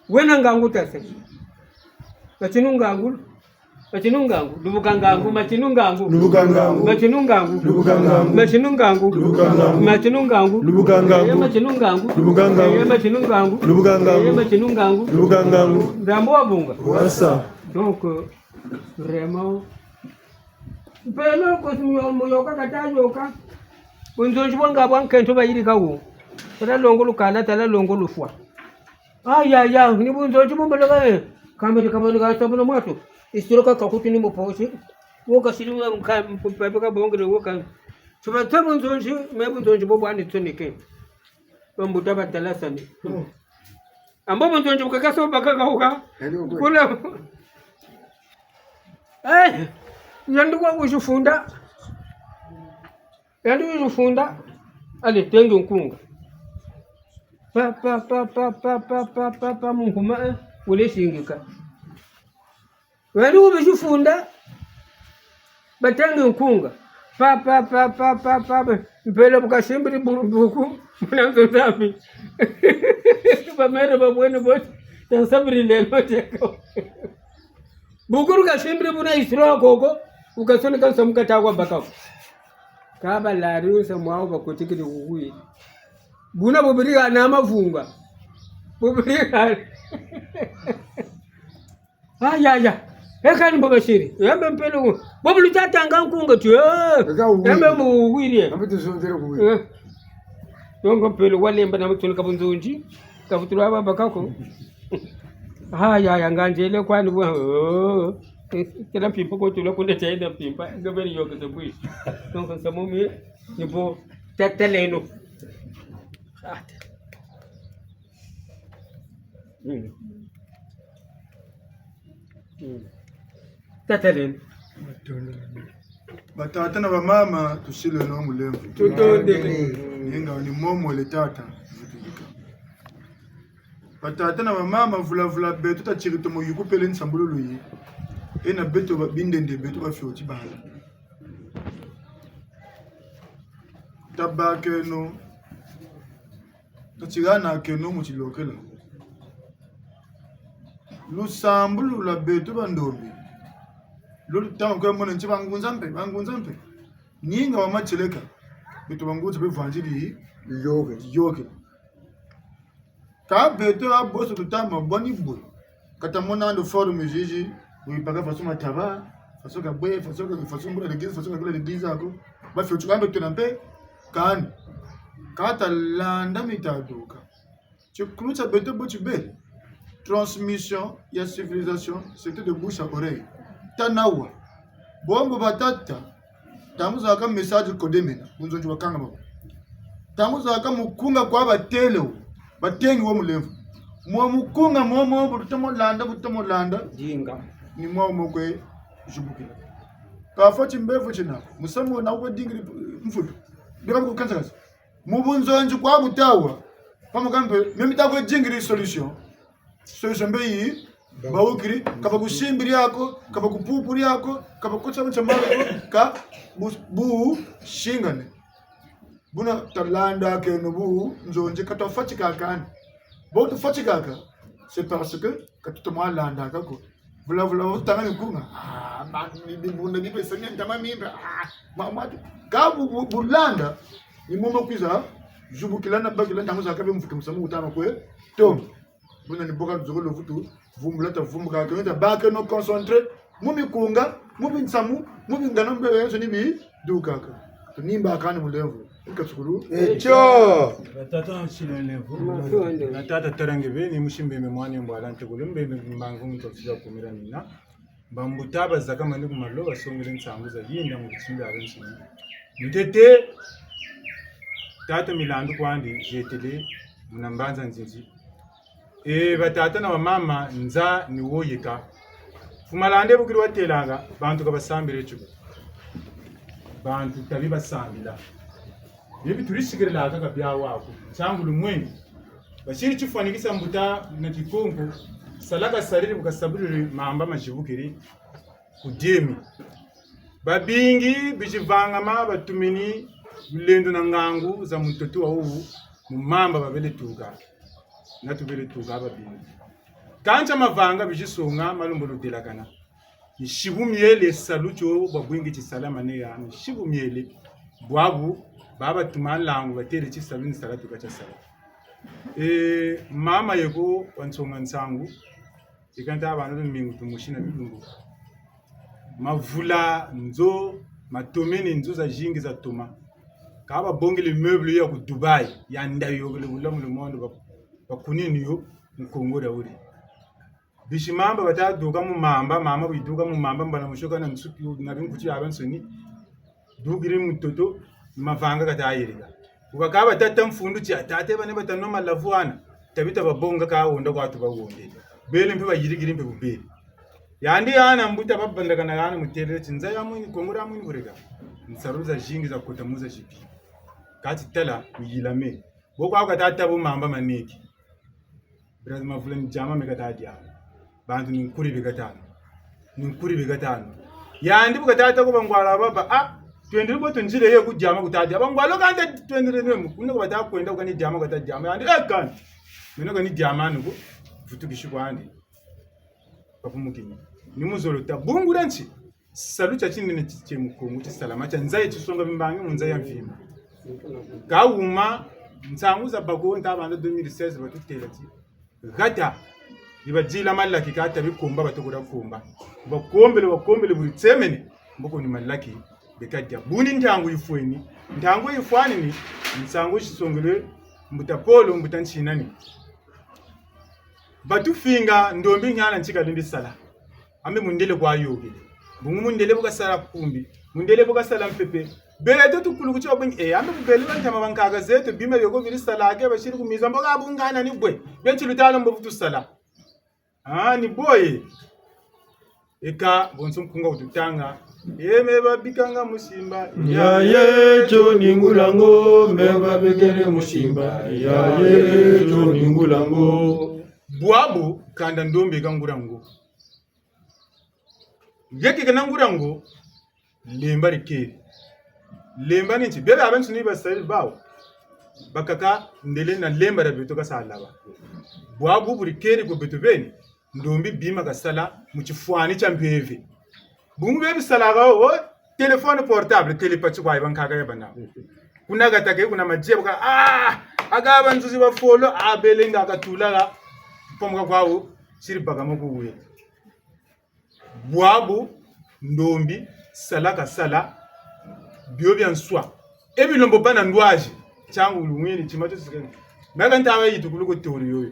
Wena ngangu tase. Matinu ngangu. Matinu ngangu. Lubuka ngangu. Matinu ngangu. Lubuka ngangu. Matinu ngangu. Lubuka ngangu. Matinu ngangu. Lubuka ngangu. Matinu ngangu. Lubuka ngangu. Eh, matinu ngangu. Lubuka ngangu. Eh, matinu ngangu. Lubuka ngangu. Eh, matinu ngangu. Lubuka ngangu. Nzambi wabunga. Wasa. Donc, euh, vraiment, mpelo ko si muyo-, muyoka kata yoka. Bunzonzi bwa nga bwa nkento bayirika wo. Tala longo lukala, tala longo lufwa. Ah, ya, ya, ni bunzonzi bumba loka, eh. Kambe ti kabani ka sabuna mwatu. Isiro ka kakutu ni muposi. Wo kasiri mwa mka-, mpape kabongele wo ka. Tuba ta bunzonzi, me bunzonzi bo bwani tsoneke. Bambuta batalasani. Ambo bunzonzi bu kaka so bakaka uka. Kuna. Eh, yandi kwa kuzifunda. Yandi kuzifunda. Ale, tengi nkunga. Pa, pa, pa, mu nkuma, eh, wele singika. Wandi wubizifunda, batengi nkunga. Pa, pa, pa, mpelo bu kasimbiri bu-, buku, muna nzo Nzambi. Bamere babwene bote, tansabiri lelo teko. Buku bu kasimbiri buna isiro koko, bu kasoneka nsamu kata kwa baka ko. Ka balari nsamu wawu bakotikiri kukwiri. Buna bubiri hana mavunga. Bubiri hana. Ah, ya, ya. Eka ni mbo basiri. Yambe mpelo. Bobu lutatanga nkunga tu. Eh. Eka uwiri. Yambe mu wiri. Yambe tuzonzere kuwiri. Eh. Yongo mpelo walemba na mutuni ka bunzonzi. Kavutula baba kako. Ah, ya, ya, nganzele kwani bwa. Oh. Eh, tela mpimpa ko tula kuna tenda mpimpa. Ngaberi yoke se bwi. Donc, nsamu mi, ni bo. Teteleno. Ah. Mm. Mm. Tataleno. Batata na bamama, tusileno mulemvo. Tutondele. Ninga ni momo le tata. Batata na bamama, vula vula beto tatiri tomo yukupele nsambululu yi. Ena beto ba bindende beto bafioti bala. Tabakeno. Tatiranakeno mu tilokela. Lusambulu lwa beto bandombi. Lolo tanga kwe mona nti bangunza mpe, bangunza mpe. Ninga wa matieleka. Beto bangunza mpe vanzili yoke, yoke. Ka beto ya boso tutama boni bwe. Kata mona ndo forme zizi, wibaka façon mataba, façon kabwe, façon ka, façon mbula l'église, façon kabula l'église ako. Bafioti kambe tuna mpe, kani. Kata landa mitaduka. Tikulu tia beto bo tibele. Transmission ya civilisation, c'était de bouche à oreille. Tanawa. Bombo batata, ntangu zaka message kodemena, bunzonzi bakanga babo. Ntangu zaka mukunga kwa batele wo, batengi wo mulemvo. Mwa mukunga momo, bu tutomo landa, bu tutomo landa. Dinga. Ni mwa mokwe zubukila. Kafwa timbevo tina, musamu na kwe dingiri mfutu. Bika kukanzakaza. Mu bunzonzi kwa butawa, pamukampe, mimi takwe dingiri solution. Solution mbe yi, bawukiri, kaba kusimbiri ako, kaba kupupuri ako, kaba kutsa mutsa mako, ka bu, bu singane. Buna talandakeno bunzonzi ka twafatikakani. Bo tufatikaka, c'est parce que ka tutomo landaka ko. Vula vula, otanga mikunga. Ah, ma, mi, mi, bunda, mi, pesa, mi, ntama, mi, ah, ma, ma, ka bu, bu, bulanda, ni momo kwiza, zubukila na bakila, ntangu zaka be mvutu musamu utama kwe, to. Buna ni boka zoko lo vutu, vumbula ta vumbuka, ke ta bake no concentré, mu mikunga, mu binsamu, mu bingana mbe yenso ni bidukaka. Tunimbakani mulemvo. Nkatukulu. Echo. Batata nsilo nlevo. Matondo. Na tata Tarange beni, musi Mbembe mwana Mbwala ntekolo Mbembe mbangu mutofila kumira nina. Bambuta bazaka mani ku malo, basongele nsangu za yinda mu bitsimbi abe nsini. Ntete, tata Milandu kwandi, zietele, muna mbanza nzinzi. E, batata na bamama, nza ni wo yeka. Mfumu Malanda bukiri watelanga, bantu ka basambile tio. Bantu tabi basambila. Bibi turisikirila kaka bia waku. Nsangu lumweni. Basiri tifwanikisa mbuta na tikonko. Sala kasariri bu kasabuliri mamba mazibukiri. Ku demi. Babingi bizivangama batumini lulendo na ngangu za mutoto wa wu mu mamba babele tuka. Na tubele tuka babingi. Kansi mavanga bizisonga malombo ludelakana. Ni sibu miele salu tio babwingi tisala maneya, ni sibu miele. Bwabu, baba tuma nlangu batele tisalu ni sala tuka tia sala. E, mama yeko wansonga nsangu, ikanta bana lumingu tumusi na bilumbu. Mavula nzo, matomene nzo zazingi zatoma. Ka babongele immeuble ya ku Dubaï, ya ndayi yokele bula mu le monde ba, bakunini yo, mu Kongo dia wuri. Bisi mamba bata duka mu mamba, mamba biduka mu mamba, mbala musoka na nsuki, na binkuti ya bansoni. Dukiri mutoto, mavanga kata yirika. Uba ka batata mfundu tia, tate bane bata nwa malavu ana, tabita babonga ka honda kwa tu bahonde. Bele mpe bayirikiri mpe bubele. Yandi ana mbuta babandakana ana mutelele ti nza ya mwini, Kongo dia mwini bureka. Nsalu zazingi zakota mu za zibi. Kati tala, miyilame. Bo kwa kata tabo mamba maneki. Brazzaville mavula ni diama me kata diama. Bantu ni nkuri be kata nwa. Ni nkuri be kata nwa. Yandi bu kata ta ko bangwala baba, ah, twendele bo tunzile ye ku diama kuta diama. Bangwala kanda twendele nwe mu. Kuna ko bata kwenda kani diama kata diama. Yandi, eh, kani. Meno kani diama ni ko. Vutukisi kwandi. Bapumukini. Ni muzolo ta bungula nti. Salu tia tinene ti, tie mu Kongo, tisalama, tia nza yi tisonga bimbangi mu nza ya mvimba. Ka wuma, nsangu za bako, nta banda deux mille seize, batutela ti. Hata, bibadila malaki ka tabi komba, batokola komba. Bakombele, bakombele, buri tsemene, mboko ni malaki, beka dia. Buni ntangu yifweni, ntangu yifwanini, nsangu zisongele, mbuta Polo, mbuta Nsinani. Batufinga, ndombi nyana ntika lindi sala. Ambe mundele kwa yokele. Bungu mundele bu kasala kumbi. Mundele bu kasala mpepe. Beto tukulukuti wabwengi. Eh, ambe bubele bantama bankaka zeto. Bima bioko biri sala ke basiri kumiza mboka bungana ni bwe. Beti lutalo mbo vutu sala. Ah, ni boye. Eka, bonso nkunga wututanga. Ye me babikanga musimba. Ya ye, tio ni ngulango, me babekele musimba. Ya ye, tio ni ngulango. Bwabu, kanda ndombi ka ngulango. Yeke kena ngulango, lemba dikeri. Lemba ni nti, bebe abenso ni basarila bawu. Bakaka ndele na lemba dia beto ka sa laba. Bwabu bu dikeri kwe beto beni, ndombi bima kasala mu tifwani tia mpeve. Bungu bie bisalaka, o, téléphone portable, télé pati kwa iba nkaka ya bana. Kuna katake, kuna madia, baka, ah, aka banzuzi ba folo, abele nga katulaka, pomuka kwawu, siri bakama kuwe. Bwabu, ndombi, sala kasala, bio bia nswa. E bilombo bana ndwazi, tiangu lumwini, tima tio sikeni. Maka ntaba yitukulu ko théorie yoyo.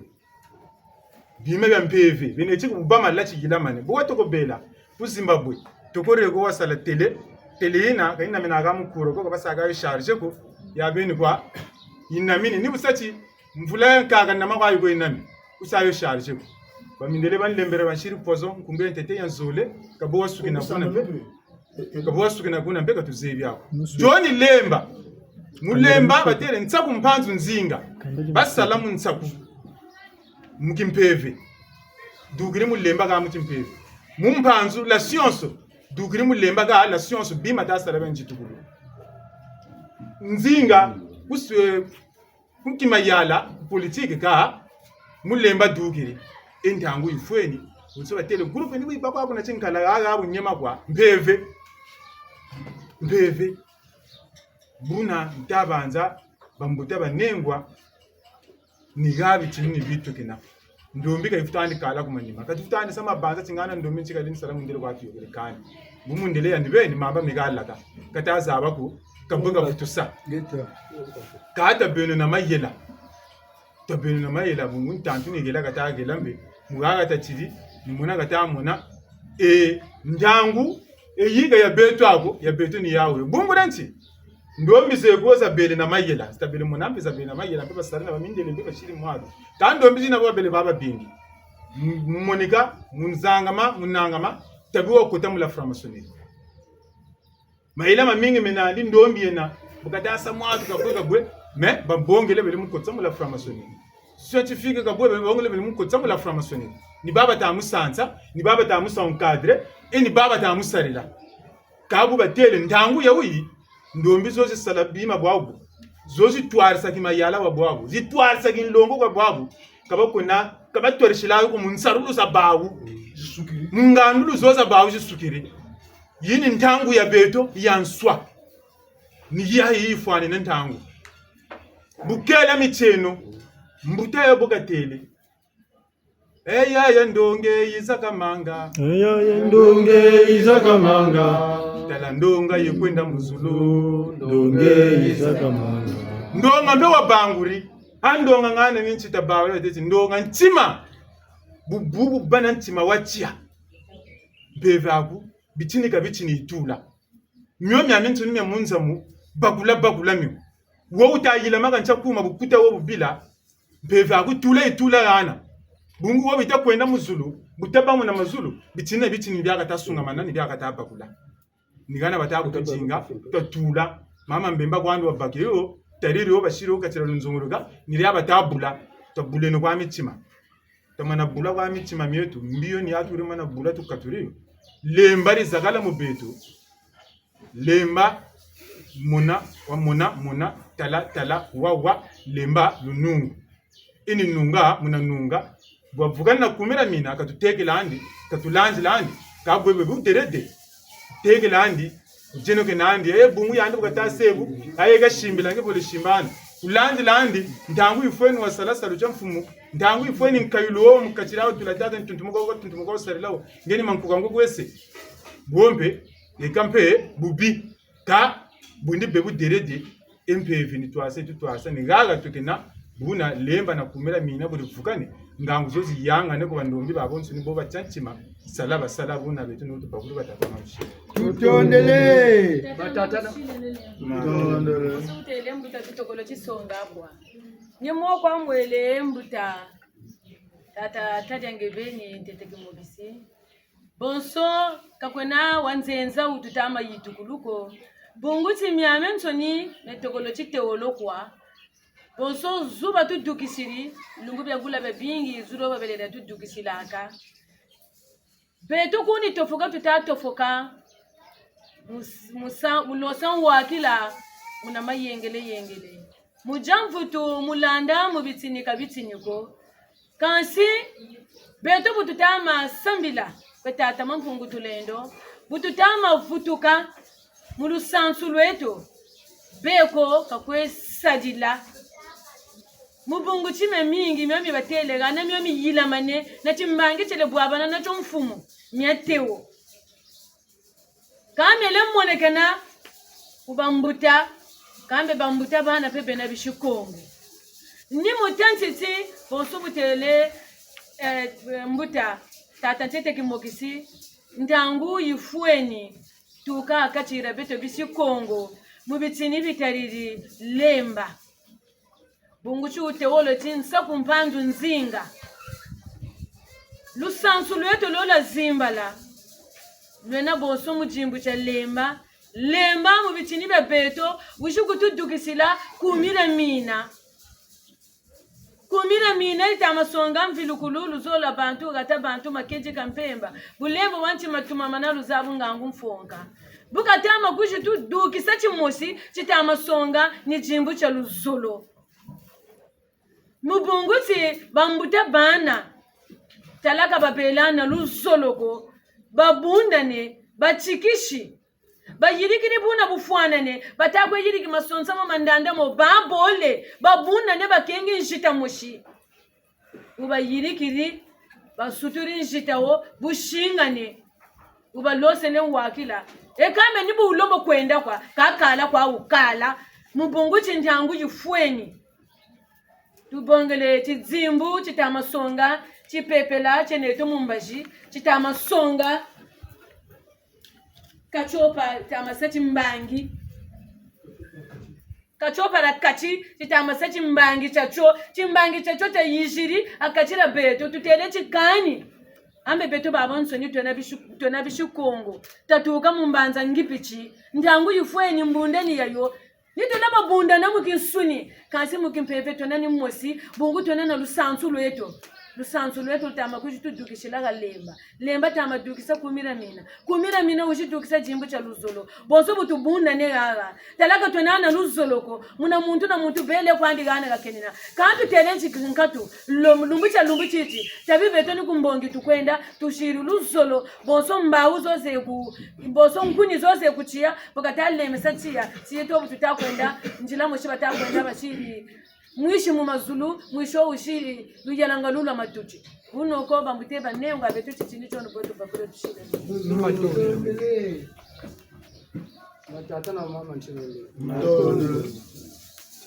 Bima bia mpeve, bene tiki bubama lati yilamane. Bwa toko bela, ku Zimbabwe. Toko reko wasala télé, télé yina, ka yina mina ka mukuro ko, ka basaka yo charge ko, ya beni kwa, yina mini, ni bu sa ti, mvula ya nkaka na makwa yuko yina mi, kusa yo charge ko. Bamindele banlembere bansiri poison, nkumbu ya ntete ya nzole, ka bo wasukina kuna mpe. Ka bo wasukina kuna mpe ka tuzebi ako. John Lemba. Mu Lemba batele Nsaku Mpanzu Nzinga. Basala mu Nsaku. Mu kimpeve. Dukiri mu Lemba ka mu kimpeve. Mu Mpanzu la science. Dukiri mu Lemba ka la science bima tasala bia nzitukulu. Nzinga, kus-, eh, ku kimayala, ku politique ka, mu Lemba dukiri. E ntangu yifweni, bonso batele groupe ni bibakwa kuna tinkala, aga bunyema kwa, mpeve. Mpeve. Buna ntabanza, bambuta banengwa, ni ha bitini ni bitukina. Ndombi ka yifutandi kala ku manima. Ka tufutandi sa mabanza tingana ndombi nti kadi ni sala mundele kwa tuyobele kani. Bu mundele yandi beni mamba mi kalaka. Ka tazaba ko, ka bwe ka vutu sa. Ka tabeno na mayela. Tabeno na mayela bungu ntantu ni hela ka tahela mbe. Mu haha tatiri, ni mona ka tamona. E, ntangu, e yinga ya beto ako, ya beto ni yawu. Bungu dia nti? Ndombi ze ko zabele na mayela. Zitabele mona mpe zabele na mayela, mpe basari na bamindele mpe basiri mwalu. Ka ndombi zina bo babele baba bingi. M-, mu monika, mu nzangama, mu nangama, tabi wakota mu la franc-maçonnerie. Mayela mamingi mena nandi ndombi yena, bu kata sa mwatu ka bwe ka bwe, mais babongele bele mu kotisa mu la franc-maçonnerie. Scientifique ka bwe, babongele bele mu kotisa mu la franc-maçonnerie. Ni baba ta mu sansa, ni baba ta mu sa encadrer, et ni baba ta mu sarila. Ka bu batele ntangu ya wuyi, ndombi zo zisala bima bwabu. Zo zitwarisa kimayala kwa bwabu. Zitwarisa kinlongo kwa bwabu. Ka bakwena, ka batwarisila ko mu nsarulu za bawu. Mu ngandulu zo za bawu zisukiri. Yi ni ntangu ya beto ya nswa. Ni yayi yifwanene ntangu. Bu kela mitieno, mbuta yo bu katele. E yaya ndonge yiza kamanga. E yaya ndonge yiza kamanga. Tala ndonga yikwenda mu zulu. Ndonge yiza kamanga. Ndonga mbe wabanguri. A ndonga ngana ni nti tabawela teti ndonga ntima. Bubu bana ntima wa tia. Mpeve aku, bitini ka bitini yitula. Mio miamiansoni mia mu nza mu, bakula, bakula mio. Wo wuta yila maka ntia kuma bukuta wo bubila, mpeve aku tula yitula hana. Bungu wo bita kwenda mu zulu, bu tabâ muna mazulu, bitini na bitini ni bia kata sungamana, ni bia kata bakula. Ni hana bata kutudinga, twatula. Mama Mbemba kwandi wabakiri yo, tariri yo, basiri yo, katila lunzongoloka, ni dia bata bula, twabuleno kwa mitima. Tamana bula kwa mitima mieto, mbio ni yatu rimana bula tukaturi yo. Lemba dizakala mu beto. Lemba mona, wamona, mona, tala, tala, wawa, lemba lunungu. Ini nunga, muna nunga. Bwa vukana na kumira mina, katutekela andi, katulanzila andi, ka bwebwe buderede. Tekela andi, ujenokena andi, e bungu yandi bu kata sebu, aye kasimbila nge bole simbana. Ulanzila andi, ntangu yifweni wasala salu tia mfumu, ntangu yifweni nkayulu wo mu katila wo tula tata ntuntumuka wo, tuntumuka wo sarila wo, nge ni mankuka ngo kwese. Bwo mpe, eka mpe, bubi, ka, bundi be buderede, e mpeve ni twasa, tu twasa, ni haha tukena, buna lemba na kumira mina buri vukane, ngangu zo ziyangane ku bandombi babonso ni bo batia ntima, sala basala buna beto ni tubakuri batata mamushi. Tutondele. Batata na. Tutondele. Kusu utele mbuta tutokolo tisonga kwa. Nye moko amwele mbuta. Tata, tata nge beni, ntete kimobisi. Bonso, ka kwena wa nzenza wu tuta ma yitukulu ko. Bungu ti miamiansoni, me tokolo ti tewolo kwa. Bonso, zu ba tudukisiri, lumbu bia gula biabingi, zu lo ba belela tudukisilaka. Beto kuni tofoka tuta tofoka, mus-, musa-, mulosa wakila, muna mayengele yengele. Mu dia mvutu, mu landa, mu bitini ka bitini ko. Kansi, beto bu tuta ma sambila, kwe Tata Mampungu Tulendo, bu tuta ma vutuka, mu lusansu lweto, beko ka kwe sadila. Mu bungu ti miamingi, mia mi batele, hana mia mi yilamane, na timbangi tiele bwabana natio mfumu, mia tewo. Ka miele monekana ku bambuta, kambe bambuta bana mpe bena bisi Kongo. Ni mu tantiti, bonso bu tele, eh, mbuta, tata ntete Kimokisi, ntangu yifweni, tuka ha kati dia beto bisi Kongo, mu bitini bitariri Lemba. Bungu ti wutewolo ti Nsaku Mpanzu Nzinga. Lusansu lweto lo lwa zimbala, lwena bonso mu dimbu tia Lemba. Lemba mu bitini bia beto, wizi kutudukisila kumi dia mina. Kumi dia mina yita ma songa mvilukulu, luzolo lwa bantu, hata bantu, makedi ka mpemba. Bulembo bwa ntima tumamana luzabu ngangu mfonka. Bu kata ma kwizi tudukisa timosi, tita ma songa ni dimbu tia luzolo. Mu bungu ti bambuta bana, tala ka babela na luzolo ko, babundane, batikisi, bayirikiri buna bufwanane, bata kwe yiriki masonsa mo mandanda mo, babole, babundane, bakengi nzita mosi. Bu bayirikiri, basuturi nzita wo, busingane, bu balosele wakila. E kambe ni bu wulembo kwenda kwa, ka kala kwa wukala, mu bungu ti ntangu yifweni. Tubongele tidimbu, tita ma songa, tipepela, tie neto mu mbazi, tita ma songa, katiopa, tita ma sa timbangi. Katiopa dia kati, tita ma sa timbangi tiatio, timbangi tiatio tia yiziri, ha kati dia beto, tutele ti kani. Ambe beto babansoni twena bisi, twena bisi Kongo. Tatuka mu mbanza Ngipiti. Ntangu yifweni mbundani yayo. Ni twena babundana mu kinsuni, kansi mu kimpeve twena ni mosi, bungu twena na lusansu lweto. Lusansu lweto luta ma kwizi tudukisila ha Lemba. Lemba ta ma dukisa kumi dia mina. Kumi dia mina wizi dukisa dimbu tia luzolo. Bonso bu tubundane haha. Tala ka twena na luzolo ko. Muna muntu na muntu bele kwandi hana kakenina. Ka tutele nti nkatu. Lum-, lumbu tia lumbu titi. Tabi beto ni ku mbongi tukwenda. Tusiri luzolo. Bonso mbawu zo ze ku, bonso nkuni zo ze ku tiya. Bu kata lemesa tiya, tiya to bu tuta kwenda, nzila mosi bata kwenda basiri. Mwisi mu mazulu, mwisi wo wusiri, luyalanga lula matuti. Bunoko bambuta banengo, beto titini tio ni bo tubakula tusiri. Batata na mama ntinene. Matondo.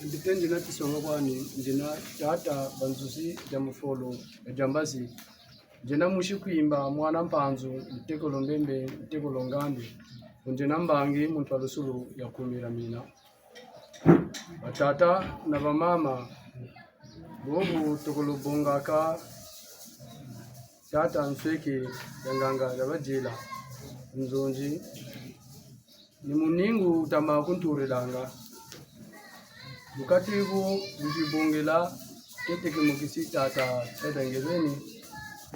Ntite nzina tisonga kwani, nzina tata Banzuzi dia Mufolo, dia Mbazi. Nzina musi Kwimba, mwana Mpanzu, ntekolo Mbembe, ntekolo Ngandu. Nzina mbangi, muntu wa lusulu ya kumi dia mina. Batata na bamama, bobu tokolo bongaka tata nsweke ya nganga ya badila nzonzi, ni muningu wuta ma kunturilanga. Mu kati bu wizi bongela, tete Kimokisi tata, tata Ngeleni,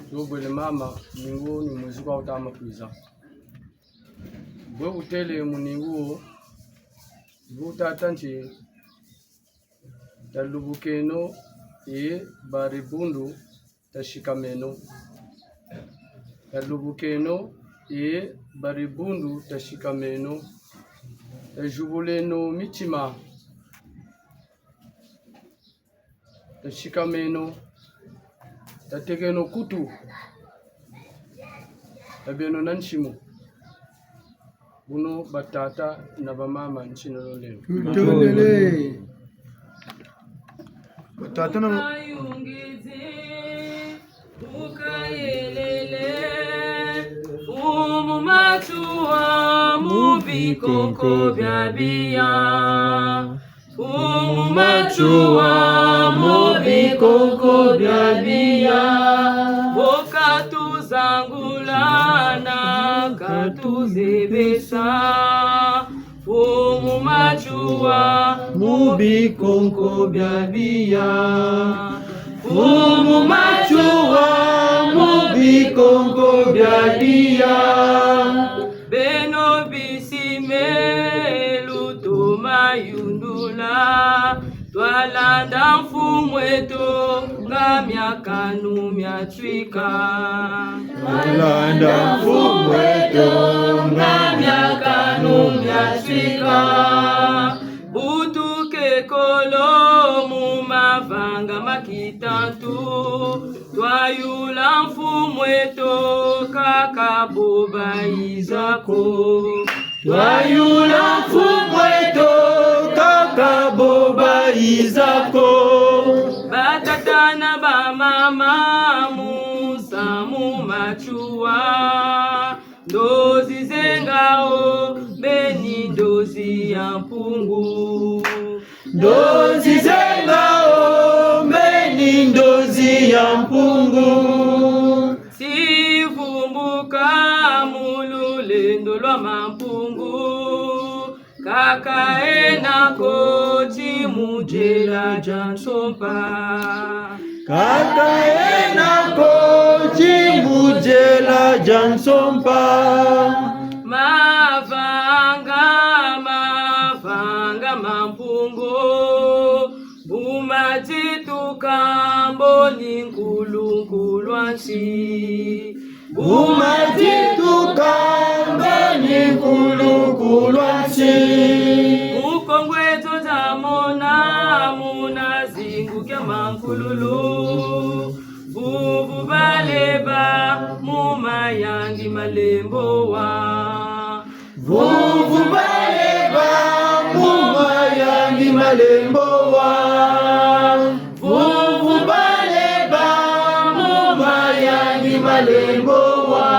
tobwele mama, ningu ni mwizi kwa wuta ma kwiza. Bwe wutele muningu wo, bu tata nti, talubukeno, e bari bundu, tasikameno. Talubukeno, e bari bundu, tasikameno. Tazibuleno mitima. Tasikameno, tatekeno kutu, tabeno na nsimu. Buna batata na bamama, nsinolo leno. Tutondele. Batata na ba- Bukayelele, Mfumu Matsoua mu bikonko bia biya. Mfumu Matsoua mu bikonko bia biya. Mboka tuzangula na Kuzebesa, Mfumu Matsoua, mu bikonko bia biya. Mfumu Matsoua, mu bikonko bia biya. Beno bisi me lutoma yundula, twalanda mfumu eto nga miakanu mia twika. Twalanda mfumu eto nga miakanu mia twika. Bu tukekolo mu mavanga ma kitantu, twayula mfumu eto kaka bo bayiza ko. Twayula mfumu eto kaka bo bayiza ko. Batata na bamama, musamu Matsoua, ndozi ze ngao, beni ndozi ya Mpungu. Ndozi ze ngao, beni ndozi ya Mpungu. Si vumbuka mu lulendo lwa Mampungu, kaka yena koti mu diela dia nsompa. Kaka yena koti mu diela dia nsompa. Mavanga, mavanga ma Mpungu, bu madituka mbo ni nkulu nkulu a nsi. Bu madituka mbo ni nkulu nkulu a nsi. Mu Kongo eto tamona muna zingu kia mankululu. Vuvu baleba mu mayangi malembo wa. Vuvu baleba mu mayangi malembo wa. Vuvu baleba mu mayangi malembo wa.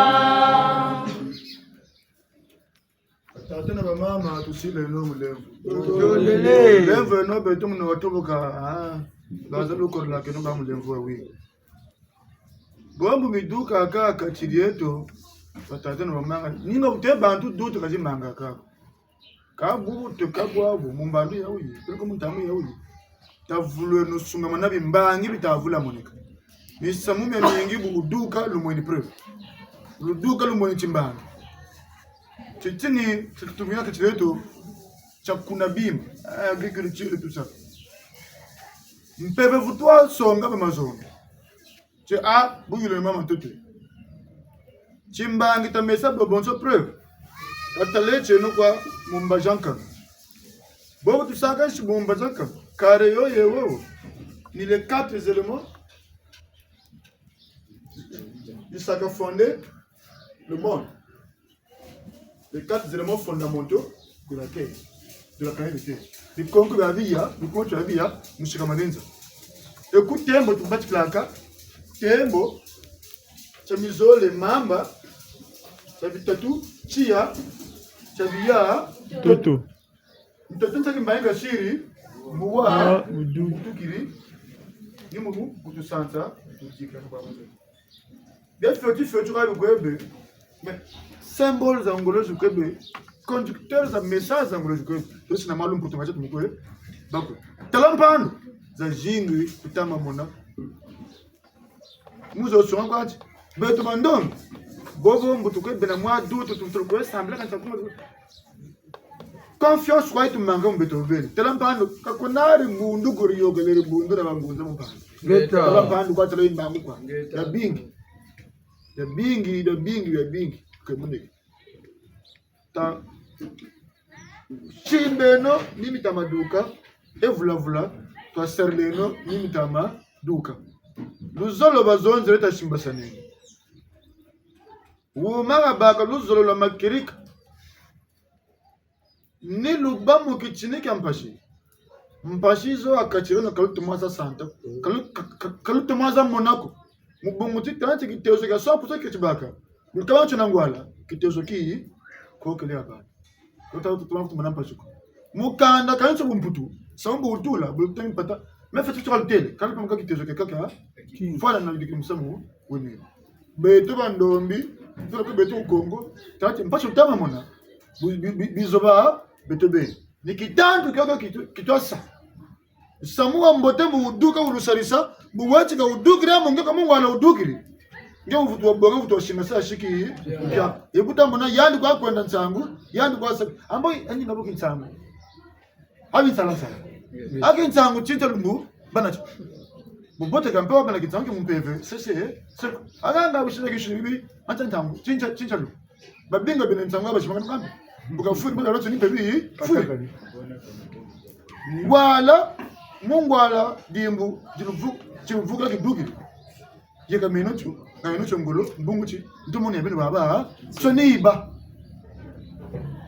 Batata na bamama, tusileno mulemvo. Mulemvo eno beto muna watoboka, ah, baza lukorolakeno ba mulemvo wa wi. Bo mbo miduka kaka kati dieto, batata na bamama. Ninga bute bantu dutu kazi manga kaka. Ka bubu te ka bwabu, mu mbandu ya wuyi, peleko mu ntangu ya wuyi. Tavulweno sungamana bimbangi bitavula moneka. Misamu miamingi bu luduka lumweni preuve. Luduka lumweni timbangi. Titini, titutumina kati dieto, tia kuna bima, eh, agriculture, tout ça. Mpeve vutu wasonga ba mazonga. Ti a, bu yule mama ntoto. Timbangi tamesa bo bonso preuve. Tatale tieno kwa mu mbazi a nkanu. Bobo tusaka nsi mu mbazi a nkanu. Carré yo ye wo. Ni les quatre éléments. Bisaka fonder le monde. Les quatre éléments fondamentaux de la terre, de la planète Terre. Bikonko bia biya, bikonko bia biya, mu sika mabenza. E ku tembo tubatikilaka, tembo, tia mizole mamba, tia bitatu, tiya, tia biya, ntoto. Ntoto ntia kimbangi kasiri, mbuwa, ah, mudu. Mutukiri, ni mubu kutusansa, kututika kwa mudu. Bia fioti fioti kwa bikwebe, mais symbole za ngolo zikwebe, conducteur za message za ngolo zikwebe. Tosi na malu mputu macha tumukwe, bakwe. Tala mpandu, zazingi kutama mona. Muzo songa kwati, beto bandombe, bobo mbutu kwebe na mwa dutu, tutu kwe sambila kanta kuma. Confiance kwa yitumanga mu beto beni. Tala mpandu, ka kuna dibundu ko diyôkele dibundu dia bangunza mu mpandu. Ngeta. Tala mpandu kwa tala yimbangu kwa. Ngeta. Bia bingi. Bia bingi, bia bingi, bia bingi. Ke muneke. Ta. Simbeno ni mitama duka. E vula vula. Twasarileno ni mitama duka. Luzolo bazonzele tasimbasaneno. Wuma kabaka luzolo lwa makirika. Ni lubâ mu kitini kia mpasi. Mpasi zo ha kati dieto ka lutomo za santa ko. Ka lu-, ka, ka, ka lutomo za mona ko. Mu bungu ti tanti kitezo kia swapu so keti baka. Lukaba ntio na ngwala, kitezo ki, kokele ha bana. Kota lutomo za mona mpasi ko. Mukanda ka ntio bumputu, sambu utula, bu lutemi pata. Mais feti tsoka lutele, ka lutomo ka kitezo kia kaka. Fwana na yidiki musamu, wene. Beto bandombe, Ndola ko beto Kongo, tati, mpasi wuta mona. Bu-, bi-, bi-, bizoba, beto beni. Ni kitantu kiokio kitu-, kitwasa. Nsamu wa mbote bu wuduka wulusalisa, bu watika wudukiri, amo nge ka mu ngwala wudukiri. Nge wuvutu wabonga, wuvutu wasimasa siki. Ya. E bu ta mona, yandi kwa kwenda nsangu, yandi kwa sa-, ambo, yandi ngabo kinsangu. Abi nsala nsala. Aki nsangu tinta lumbu, bana ti. Bubote ka mpe wa bana kinsangu ki mu mpeve, sese, se. Akanga busina kishini bibi, anta nsangu, tinta, tinta lu. Babinga bina nsangu aba simanga kambi. Mbuka furi, mbuka lotso ni mpe bi, furi. Ngwala, mu ngwala, dimbu, diluvu-, diluvuka kiduki. Yeka meno tio, ka meno tio ngolo, mbungu ti, ntu moni ya beno baba, ha? Tio ni iba.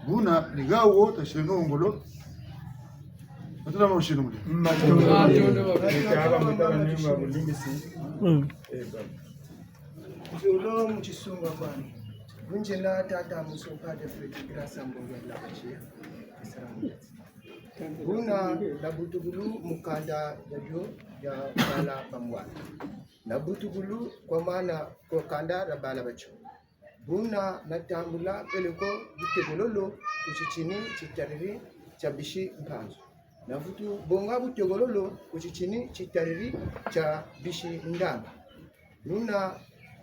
Buna, ni gawo, tasile no ngolo. Matula no shinu muli. Matondo. Aba mutala ni mwa bulimbisi. Mm. Eh, baba. Nzolo mu tisunga kwani. Bunzena tata muso Padre Freddy Grâce Mbongo la Bachia. Buna na butukulu mu kanda dia bio dia bala ba mbwala. Na butukulu kwa mana kwa kanda dia bala batio. Buna na tambula peleko butekololo ku titini titariri tia bisi Mpanzu. Na vutu bonga butekololo ku titini titariri tia bisi Ndamba. Buna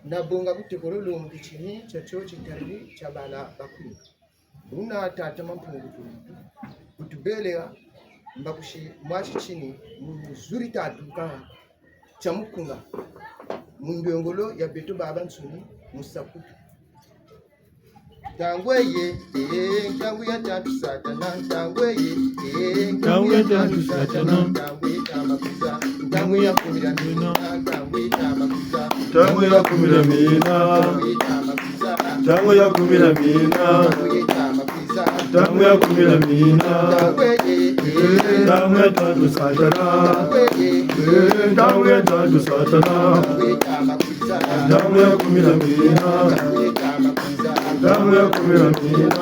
na bonga butekololo mu titini tiatio titariri tia bala ba Kwinga. Buna tata Mampungu tu-, kutubele mbakusi mwa titini mu zuri tatuka tia mukunga mu ndwengolo ya beto babansoni mu sakutu. Ntangu eye, eh, ntangu ya tatu Satana, ntangu eye, eh, ntangu ya tatu Satana, ntangu ya tama kuza, ntangu ya kumila mina, ntangu ya tama kuza, ntangu ya kumila mina, ntangu ya tama kuza, ntangu ya kumila mina, ntangu ya tama kuza, ntangu ya kumila mina, ntangu eye, eh, ntangu ya tatu Satana, ntangu eye, eh, ntangu ya tatu Satana, ntangu ya tama kuza, ntangu ya kumila mina, ntangu ya tama kuza, ntangu ya kumila mina,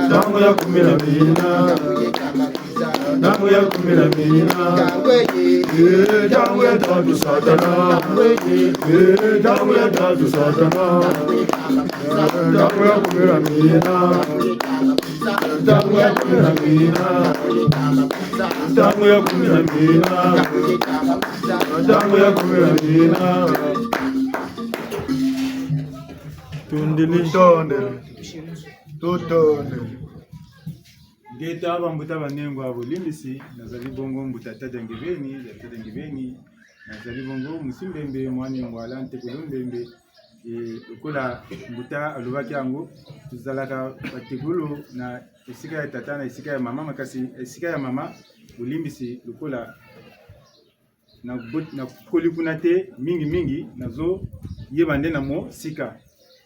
ntangu ya kumila mina, ntangu ya kumila mina. Eh, ntangu ya tatu Satana. Eh, ntangu ya tatu Satana. Eh, ntangu ya kumila mina. Ntangu ya kumila mina. Ntangu ya kumila mina. Ntangu ya kumila mina. Tondele. Tondele. Tutondele. Ngeta, bambuta banengwa, bolimbisi, nazali bongo mbuta Tata Ngebeni, ya Tata Ngebeni, nazali bongo Musi Mbembe, mwana Ngwala, ntekolo Mbembe. Eh, lokola mbuta alobaki yango, tozalaka batekolo na esika ya tata, na esika ya mama, makasi esika ya mama, bolimbisi lokola na bo-, nakoli kuna te, mingi mingi, nazoyeba nde na mosika.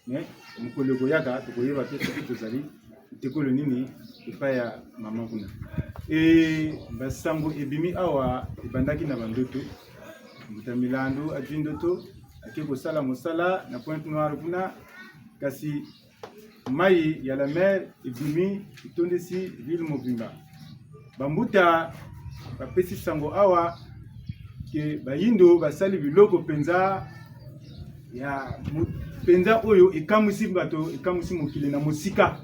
Mais mokolo ekoyaka, tokoyeba mpe soki tozali ntekolo nini epai ya mama kuna. E, basango ebimi awa ebandaki na bandoto. Mbuta Milandu azwi ndoto, ake kosala mosala na Pointe-Noire kuna, kasi mai ya la mer ebimi, etondisi ville mobimba. Bambuta bapesi sango awa ke bayindo basali biloko mpenza ya mo-, mpenza oyo ekamwisi bato, ekamwisi mokili na mosika.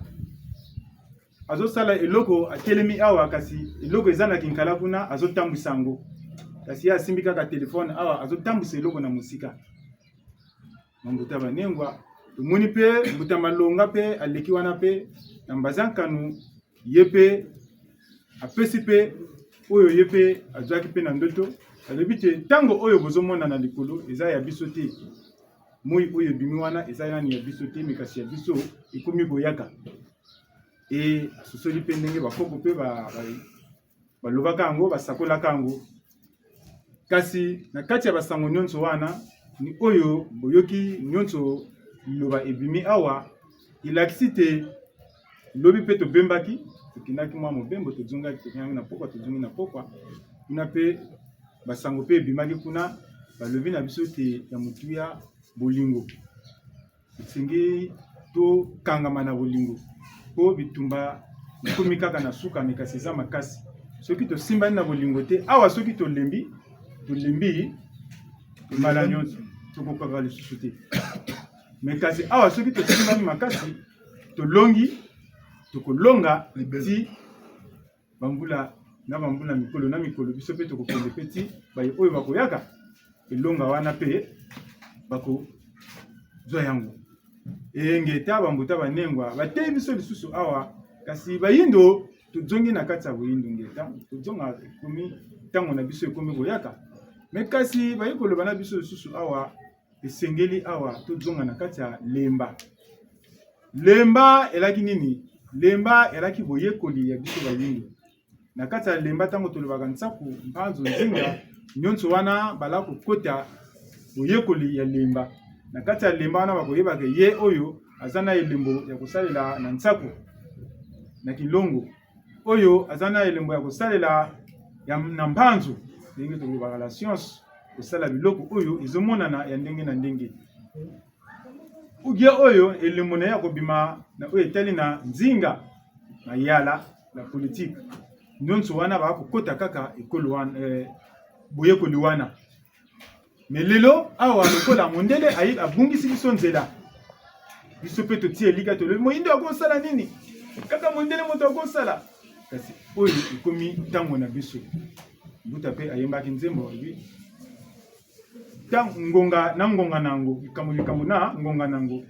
Azosala eloko, atelemi awa, kasi eloko eza na Kinkala kuna, azotambwisa yango. Kasi ye asimbi kaka telefone awa, azotambwisa eloko na mosika. Bambuta banengwa, tomoni mpe mbuta Malonga mpe aleki wana mpe na mbaza nkanu, ye mpe apesi mpe oyo ye mpe azwaki mpe na ndoto. Alobi te ntango oyo bozomona na likolo eza ya biso te. Moi oyo ebimi wana eza nani ya biso te, mais kasi ya biso ekomi koyaka. E, asosoli mpe ndenge bakoko mpe ba, ba, balobaka yango, basakolaka yango. Kasi na kati ya basango nyonso wana, ni oyo boyoki nyonso, liloba ebimi awa, elakisi te lobi mpe tobembaki, tokendaki mwa mobembo, tozongaki, tokendaki na pokwa, tozongi na pokwa. Kuna mpe basango mpe ebimaki kuna, balobi na biso te ya motuya bolingo. Esengeli tokangama na bolingo, mpo bitumba bikomi kaka na suka, mais kasi eza makasi. Soki tosimbani na bolingo te, awa soki tolembi, tolembi mbala nyonso, tokokaka lisusu te. Mais kasi awa soki tosimbani makasi, tolongi, tokolonga ti bambula na bambula, mikolo na mikolo, biso mpe tokokende mpe ti baye oyo bakoyaka, elonga wana mpe bakozwa yango. E ngeta, bambuta banengwa, bateyi biso lisusu awa, kasi bayindo, tozongi na kati ya boyindo ngeta, tozonga, ekomi, ntango na biso ekomi koyaka. Mais kasi baye koloba na biso lisusu awa, esengeli awa tozonga na kati ya lemba. Lemba elaki nini? Lemba elaki boyekoli ya biso bayindo. Na kati ya lemba, ntango tolobaka nsaku, mpanzu, nzinga, nyonso wana bala kokota boyekoli ya lemba. Na kati ya lemba wana bakoyebaka ye oyo aza na elembo ya kosalela na nsaku, na kilongo, oyo aza na elembo ya kosalela ya, na mpanzu, ndenge tolobaka la science, kosala biloko oyo ezomonana ya ndenge na ndenge. Ou bien oyo elembo na ye ya kobima na oyo etali na nzinga, mayala, la politique. Nyonso wana bakokota kaka ekolo wana, eh, boyekoli wana. Mais lelo awa lokola mondele ayi-, abungisi biso nzela. Biso mpe totie elika, tolobi moyindo akosala nini? Kaka mondele moto akosala. Kasi oyo ekomi ntango na biso. Mbuta mpe ayembaki nzembo, alobi, ntango, ngonga na ngonga na yango, likambo, likambo na ngonga na yango.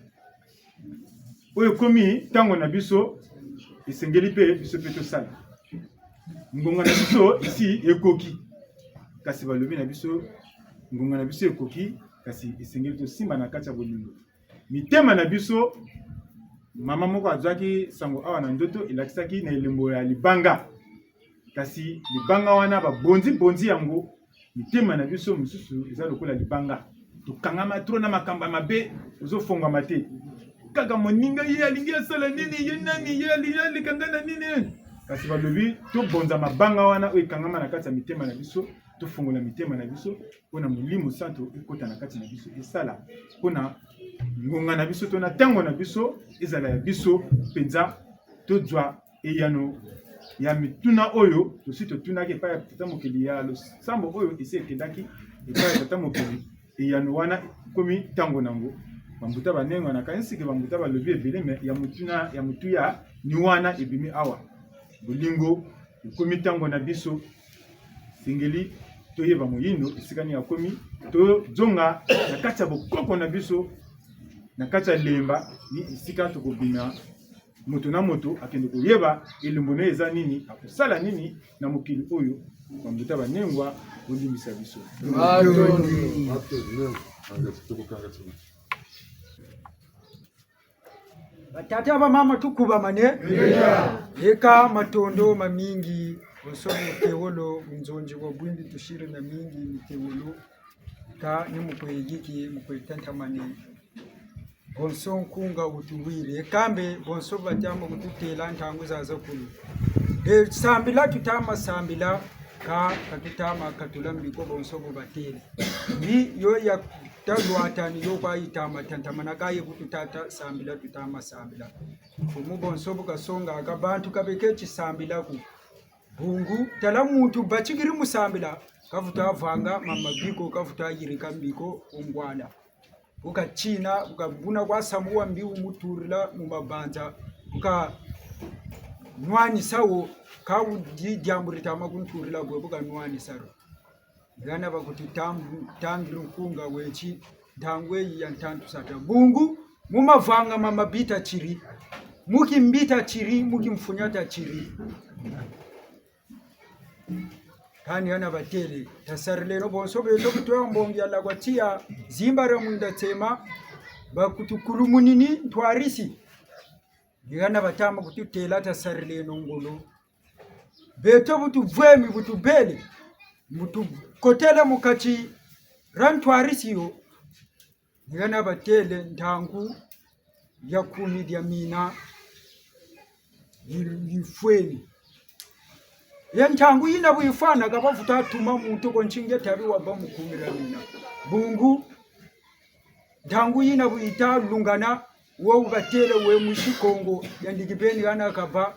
Oyo ekomi ntango na biso, esengeli mpe biso mpe tosala. Ngonga na biso esi ekoki. Kasi balobi na biso, ngonga na biso ekoki, kasi esengeli tosimba na kati ya bolingo. Mitema na biso, mama moko azwaki sango awa na ndoto, elakisaki na elembo ya libanga. Kasi libanga wana, babonzi-bonzi yango, mitema na biso mosusu eza lokola libanga. Tokangama trop na makambo ya mabe, ozofongwama te. Kaka moninga, ye alingi asala nini, ye nani, ye ali-, ye aleka nga na nini? Kasi balobi, tobonza mabanga wana oyo ekangama na kati ya mitema na biso, tofongola mitema na biso, mpo na Molimo Santu ekota na kati na biso, esala mpo na ngonga na biso to na ntango na biso ezala ya biso mpenza, tozwa eyano ya mituna oyo tosi totunaki epai ya tata mokeli ya losambo oyo esi ekendaki epai ya tata mokeli. Eyano wana ekomi ntango na yango. Bambuta banengo, nakanisi ke bambuta balobi ebele, mais ya motuna, ya motuya ni wana ebimi awa. Bolingo ekomi ntango na biso. Esengeli toyeba moyindo esika nini akomi, tozonga na kati ya bokoko na biso, na kati ya lemba, ni esika tokobima, moto na moto akende koyeba elembo na ye eza nini, akosala nini na mokili oyo. Bambuta banengwa, bolimbisa biso. Matondo. Matondo. Batata, bamama, tukubamane. Eka matondo mamingi, bonso bukewolo, bunzonzi bwa bwingi tusiri na mingi mikewolo, ka ni mu kwe yiki, mu kwe tantamane. Bonso nkunga wutuwiri, eka mbe bonso batama kututela ntangu zazakulu. Mbe sambila tutama sambila, ka, ka tutama katula mbi ko bonso bu batele. Ni yo ya talwata ni yo kwa yitama tantamana ka ye kututata sambila tutama sambila. Mfumu bonso bu kasongaka bantu ka beke ti sambila ko. Bungu, tala muntu batikiri mu sambila, kavutu vanga mama mbi ko, kavutu yirika mbi ko, ungwala. Bu katina, bu kabuna kwa samu wa mbi wumuturila mu mabanza, bu kanwanisa wo, ka wudi diambu ditama kunturila bwe, bu kanwanisa ro. Ni hana bakuti tambu, tangiri nkunga weti, ntangu yi ya ntantu sata. Bungu, mu mavanga mama mbi tatiri, mu kimbi tatiri, mu kimfunia tatiri. Kani hana batele, tasarileno bonso beto bu twa mbongi ya lakwa tiya, zimbara mwinda tsema, bakutukulumunini ntwarisi. Ni hana batama kututela, tasarileno ngolo. Beto bu tuvwemi, bu tubele, mu tukotele mu kati dia ntwarisi yo. Ni hana batele ntangu ya kumi dia mina yi-, yifweni. Ye ntangu yina bu yifwana, ka bavutu tuma muntu ko ntinge tabi wabâ mu kumi dia mina. Bungu, ntangu yina bu yita lungana, wo wu batele we musi Kongo, yandi kibeni hana kaba,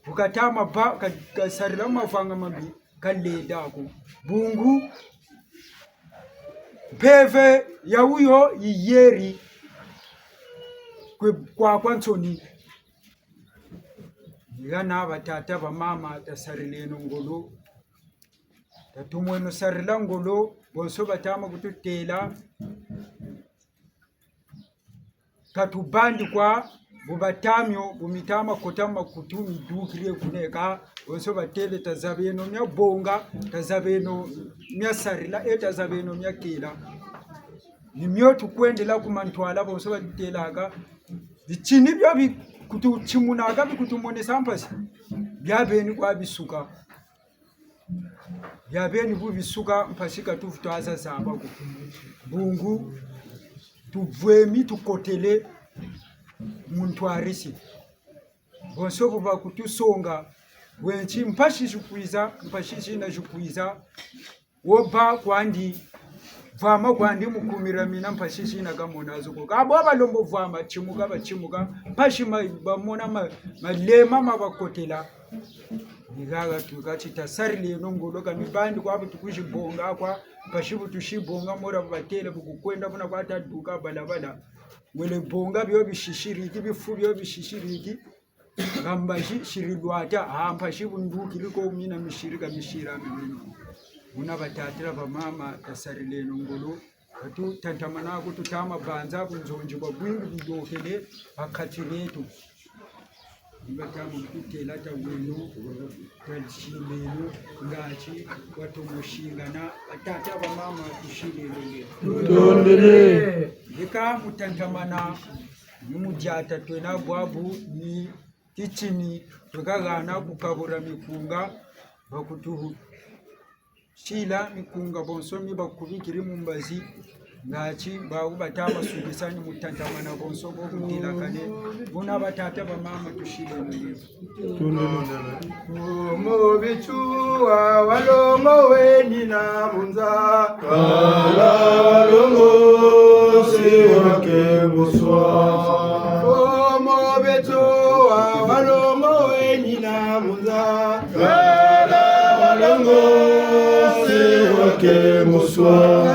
bu katama bâ, ka-, kasarila mavanga mambi, kalenda ko. Bungu, mpeve ya wuyo yiyeri. kwe kwakwansoni. Ni hana batata bamama tasarileno ngolo. Tatumweno sarila ngolo, bonso batama kututêla. Ka tubandi kwa, bu bata mio, bu mitama kota makutu midukiri kuneka, bonso batêle tazabeno mia bonga, tazabeno mia sarila, e tazabeno mia kêla. Ni mio tukwendela ku mantwala, bonso batutêlaka. Bitini bio bikututimunaka, bikutumonesa mpasi. Bia beni kwa bisuka. Bia beni bu bisuka, mpasi ka tufutaza zaba ko. Bungu, tuvwemi, tukotele mu ntwarisi. Bonso bu bakutusonga, wenti mpasi zikwiza, mpasi zina zikwiza, wo bâ kwandi, vwama kwandi mu kumira mina mpasi zina kamona zo ko. Ka bo balembo vwama, timuka, batimuka, mpasi ma-, bamona ma-, malema mabakotela. Ni haha tuka ti tasarileno ngolo ka mibandi kwa bu tukuzibonga kwa, mpasi bu tusibonga mora bu batêle bu kukwenda buna kwa taduka balabala. Wele bonga bio bisisiriki, bifu bio bisisiriki. Ka mbazi siri lwata, ha mpasi bu ndukiri ko mina misiri ka misira mimino. Buna batata bamama tasarileno ngolo. Ka tutatamana ko tutama banza bunzonzi bwa bwingi buyôkele ha kati dieto. Ni batama kututêla taweno, tasileno, ngati, watomo singana, batata bamama tusileno nge. Tutondele. Yeka mu tatamana, ni mu diata twena bwabu, ni titini, tweka hana kukabula mikunga, bakutuhu. Sila mikunga bonso mi bakubikiri mu mbazi, ngati bawu batama sukisa ni mu tatamana bonso bo kutelakane. Buna batata bamama tusileno nge. Tunene. Komo Bitsuwa walongo weni na mu nza. Kala walongo si wake muswa. Komo Bitsuwa walongo weni na mu nza. Kala walongo si wake muswa.